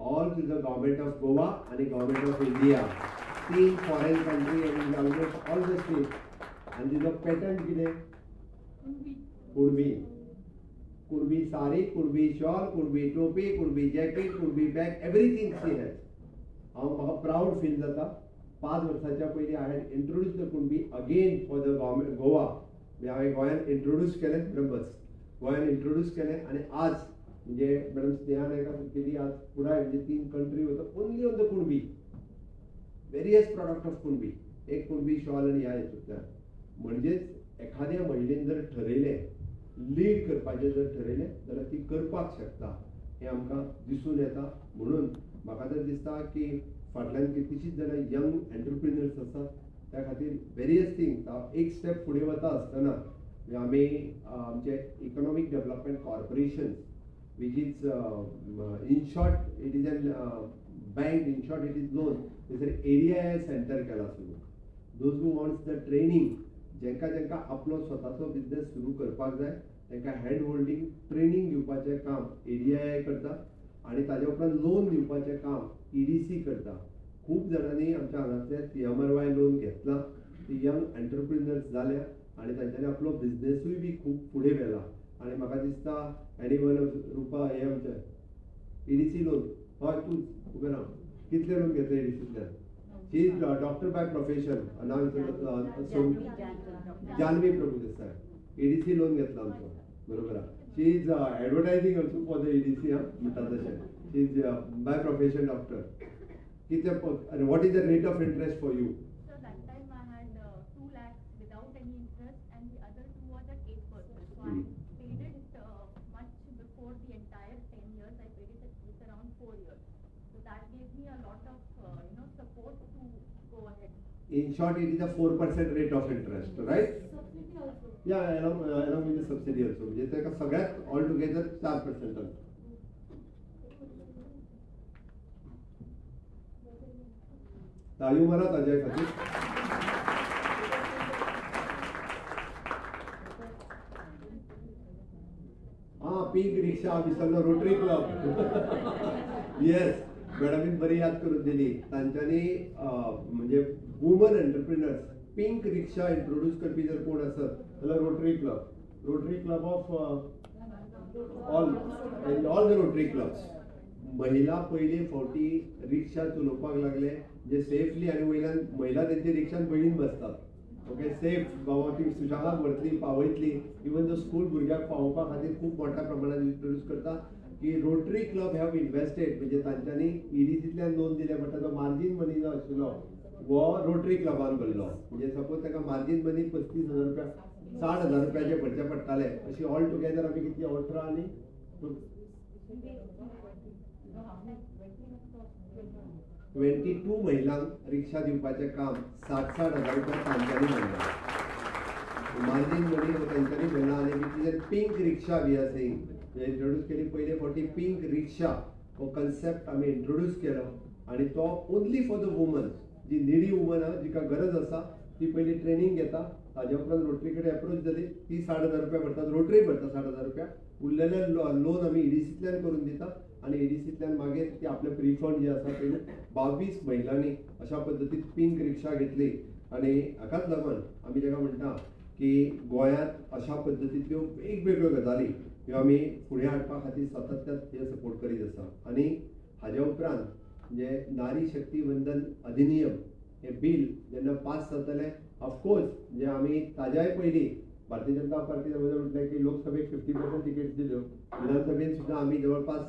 S10: All to the government of Goa आनी government of India, 3 foreign country आनी ऑलमोस्ट ऑल the state. आनी तिजो पॅटर्न कितें? कुणबी, कुणबी सारी, कुणबी शॉल, कुणबी टोपी, Kunbi jacket, Kunbi bag, everything she has. हांव म्हाका प्रावड फील जाता. 5 वर्सांच्या पयलीं I had introduce the Kunbi again for the government Goa. म्हणजे हांवें गोंयांत इंट्रोड्यूस केलें, मॅडम बस गोंयांत इंट्रोड्यूस केलें आनी आज म्हणजे मॅडम स्नेहा नायका केली आज पुराय म्हणजे 3 कंट्री वता only on the Kunbi, various product of Kunbi, एक कुणबी शॉल आनी ह्या हितूंतल्यान. म्हणजेच एखाद्या महिलेन जर ठरयलें लीड करपाचें जर ठरयलें जाल्यार ती करपाक शकता हें आमकां दिसून येता. म्हणून म्हाका तर दिसता की फाटल्यान कितलींशींच जाणां यंग एंटरप्रिन्युअर्स आसात, त्या खातीर वेरियस थिंग्स एक स्टेप फुडें वता आसतना आमी आमचे economic development corporation which is in short it is an bank, in short it is loan, थंयसर एडीआय सेंटर केला सुरू. Those who wants the training, जेंका जेंका आपलो स्वताचो बिजनेस सुरू करपाक जाय तांकां हँड होल्डींग ट्रेनींग दिवपाचें काम एडीआय करता आनी ताजे उपरांत लोन दिवपाचें काम ईडीसी करता. खूब जाणांनी आमच्या हांगांतले सीएमआरवाय लोन घेतलां, ती यंग एंटरप्रिन्युअर्स जाल्या आनी तांच्यांनी आपलो बिजनेसूय बी खूब फुडें व्हेला. आनी म्हाका दिसता एनी वन ऑफ रुपा हें आमचें ईडीसी लोन, हय तूंच उबें राव, कितलें लोन घेतलें ईडीसींतल्यान? She is doctor by profession, नांव जानवी प्रभुदेसाय, ईडीसी लोन घेतला आमचो, बरोबर आहा. She is advertising also for the EDC, हा म्हणटा तशें. She is by profession doctor. कितले, what is the rate of interest for you?
S11: 2 lakhs without any interest and the other 2 was at 8%. So I paid it much before the entire 10 years. I paid it with around 4 years. So that gave me a lot of support to go ahead.
S10: In short, it is a 4% rate of interest, right?
S11: Subsidy also.
S10: Yeah, along with the subsidy also. म्हणजे ताका सगळ्यात all together 4%. ताळयो मारात अजय खातीर. आं, pink रिक्षा विसरलो, rotary club. येस, मॅडमीन बरी याद करून दिली. तांच्यांनी म्हणजे woman entrepreneurs pink rickshaw introduce करपी जर कोण आसत जाल्यार Rotary Club, Rotary Club of all all the Rotary Clubs. महिला पयले फावटी रिक्षा चलोवपाक लागले जे सेफली, आनी वयल्यान महिला तेंच्या रिक्षान पयलींच बसतात. ओके, सेफ बाबा ती सुशेगाद व्हरतली पावयतली. इवन जो स्कूल भुरग्याक पावोवपा खातीर खूब मोठ्या प्रमाणात इंट्रोड्यूस करता की रोटरी क्लब have invested, म्हणजे तांच्यांनी ईडीसींतल्यान लोन दिलें बट ताचो मार्जीन मनी जो आशिल्लो हो रोटरी क्लबान भरलो. म्हणजे सपोज ताका मार्जीन मनी 35,000 रुपया 60,000 रुपयाचे भरचे पडटाले, अशी ऑल टुगेदर आमी कितली 18 आनी 22 महिलांक रिक्षा दिवपाचें काम 60-60 हजार रुपया तांच्यांनी भरला. मार्जीन मनी हो तांच्यांनी भरला. आनी which is a pink rickshaw we are saying introduce केली पयले फावटी पींक रिक्षा हो कन्सेप्ट आमी इंट्रोड्यूस केलो आनी तो only for the woman, ji needy woman आहा जिका गरज आसा ती पयली ट्रेनींग घेता, ताज्या उपरांत रोटरी कडेन एप्रोच जाली ती 60,000 रुपया भरतात, रोटरी भरता 60,000 रुपया, उरलेले लोन आमी ईडीसींतल्यान करून दिता आनी ईडीसींतल्यान मागीर ती आपले प्रिफंड जे आसा ते 22 महिलांनी अशा पद्दतीन पींक रिक्षा घेतली. आनी हाकाच लागून आमी ताका म्हणटा की गोंयांत अशा पद्दतींतल्यो वेगवेगळ्यो गजाली ह्यो आमी फुडें हाडपा खातीर सातत्यान हे सपोर्ट करीत आसा. आनी हाज्या उपरांत म्हणजे नारी शक्ती वंदन अधिनियम हें बील जेन्ना पास जातलें, ऑफकोर्स म्हणजे आमी ताज्याय पयलीं भारतीय जनता पार्टी जवळ म्हटलें की लोकसभेक 50% तिकेट्स दिल्यो, विधानसभेन सुद्दां आमी जवळपास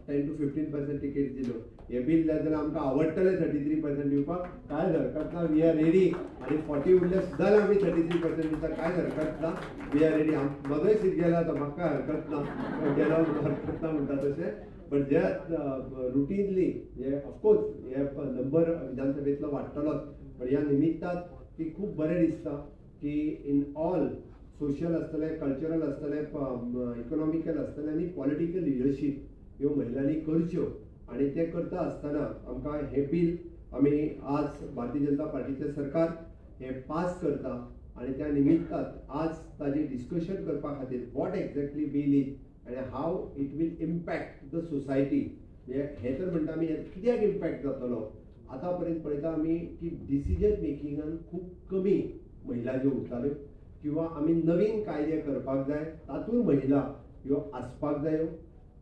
S10: 10 to 15% tickets दिल्यो. हें बील जाय जाल्यार आमकां आवडटलें 33% दिवपाक, कांयच हरकत ना, we are ready. आनी 40 उरले सुद्दां जाल्यार आमी 33% दिता, कांयच हरकत ना, we are ready. म्हजोय सीट गेला तो म्हाका कांय हरकत ना, गेलो हरकत ना म्हणटा तशें. बट जे रुटीनली हे ऑफकोर्स हे नंबर विधानसभेंतलो वाडटलोच, बट ह्या निमित्तान की खूब बरें दिसता की इन ऑल सोशल आसतलें, कल्चरल आसतलें, इकॉनॉमिकल आसतलें आनी पॉलिटिकल लिडरशीप ह्यो महिलांनी करच्यो. आनी तें करता आसतना आमकां हें बील आमी आज भारतीय जनता पार्टीचें सरकार हें पास करता आनी त्या निमित्तान आज ताजें डिस्कशन करपा खातीर what exactly bill is आनी how it will impact the society, हें तर म्हणटा आमी कित्याक इम्पॅक्ट जातलो. आतां पर्यंत पळयता आमी की डिसिजन मेकिंगान खूब कमी महिला ज्यो उरताल्यो किंवा आमी नवीन कायदे करपाक जाय तातूंत महिला ह्यो आसपाक जायो.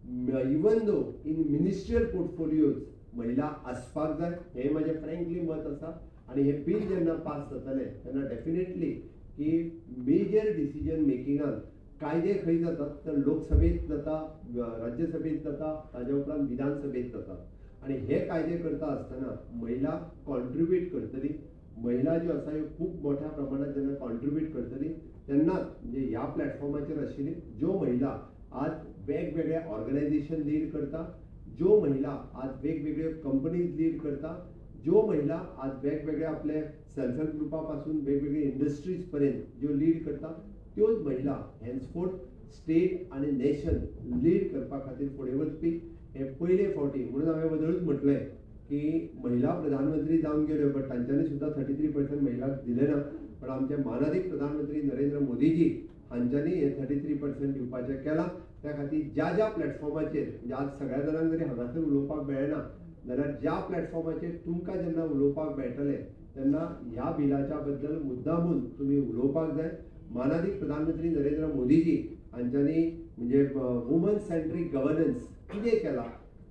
S10: Even though in ministerial portfolios महिला आसपाक जाय हें म्हाजें फ्रेंकली मत आसा. आनी हें बील जेन्ना पास जातलें तेन्ना डेफिनेटली की मेजर डिसिजन मेकिंगान कायदे खंय जातात तर लोकसभेंत जाता, राज्यसभेंत जाता, ताज्या उपरांत विधानसभेंत जाता. आनी हे कायदे करता आसतना महिला कॉन्ट्रिब्यूट करतली, महिला ज्यो आसा ह्यो खूब मोठ्या प्रमाणात जेन्ना कॉन्ट्रिब्यूट करतली तेन्नाच म्हणजे ह्या प्लॅटफॉर्माचेर आशिल्ली ज्यो महिला आज वेगवेगळे ऑर्गनायझेशन लीड करता, ज्यो महिला आज वेगवेगळ्यो कंपनीज लीड करता, ज्यो महिला आज वेगवेगळे आपले सेल्फ हेल्प ग्रुपा पासून वेगवेगळे इंडस्ट्रीज पर्यंत ज्यो लीड करता त्योच महिला हेन्सफोर्थ स्टेट आनी नेशन लीड करपा खातीर फुडें वचपी हे पयले फावटी. म्हणून हांवें वदळूच म्हटलें की महिला प्रधानमंत्री जावन गेल्यो बट तांच्यांनी सुद्दां 33% महिलांक दिलें ना, पण आमचे मानादीक प्रधानमंत्री नरेंद्र मोदीजी हांच्यांनी हे 33% दिवपाचें केलां. त्या खातीर ज्या ज्या प्लॅटफॉर्माचेर म्हणजे आज सगळ्या जाणांक जरी हांगासर उलोवपाक मेळना जाल्यार ज्या प्लॅटफॉर्माचेर तुमकां जेन्ना उलोवपाक मेळटलें तेन्ना ह्या बिलाच्या बद्दल मुद्दामून तुमी उलोवपाक जाय. मानादीक प्रधानमंत्री नरेंद्र मोदीजी हांच्यांनी म्हणजे वुमन सेंट्रीक गवर्नन्स कितें केलां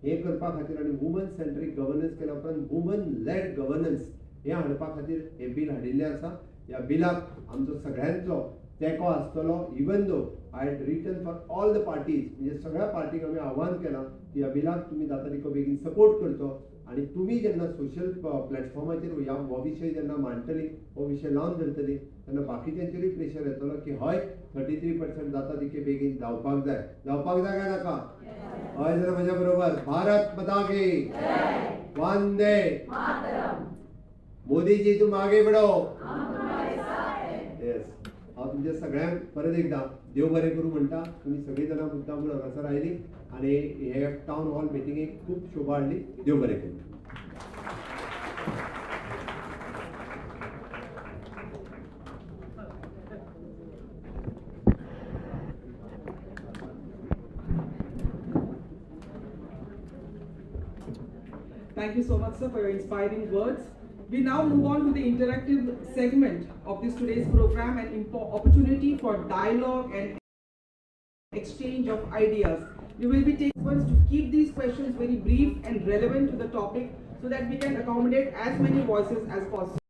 S10: हें करपा खातीर आनी वुमन सेंट्रीक गवर्नन्स केल्या उपरांत वुमन लॅड गवर्नन्स हें हाडपा खातीर हें बील हाडिल्लें आसा. ह्या बिलाक आमचो सगळ्यांचो तेंको आसतलो. Even though I had written for all the parties, म्हणजे सगळ्या पार्टीक आमी आव्हान केलां की ह्या बिलाक तुमी जाता तितको बेगीन सपोर्ट करचो आनी तुमी जेन्ना सोशल प्लॅटफॉर्माचेर ह्या हो विशय जेन्ना मांडटली, हो विशय लावन धरतली तेन्ना बाकीच्यांचेरूय प्रेशर येतलो की हय 33% जाता तितके बेगीन जावपाक जाय. जावपाक जाय काय नाका? हय जाल्यार म्हज्या बरोबर भारत माता की वंदे मोदीजी तुम आगे बढ़ो. येस, हांव तुमच्या सगळ्यांक परत एकदां देव बरें करूं म्हणटा. तुमी सगळीं जाणां मुद्दाम म्हूण हांगासर आयलीं आनी हे टावन हॉल मिटिंगेक खूब शोभा हाडली. देव बरें करूं.
S1: Thank you so much, sir, for your inspiring words. We now move on to the interactive segment of this today's program, an opportunity for dialogue and exchange of ideas. We will be taking ones to keep these questions very brief and relevant to the topic so that we can accommodate as many voices as possible.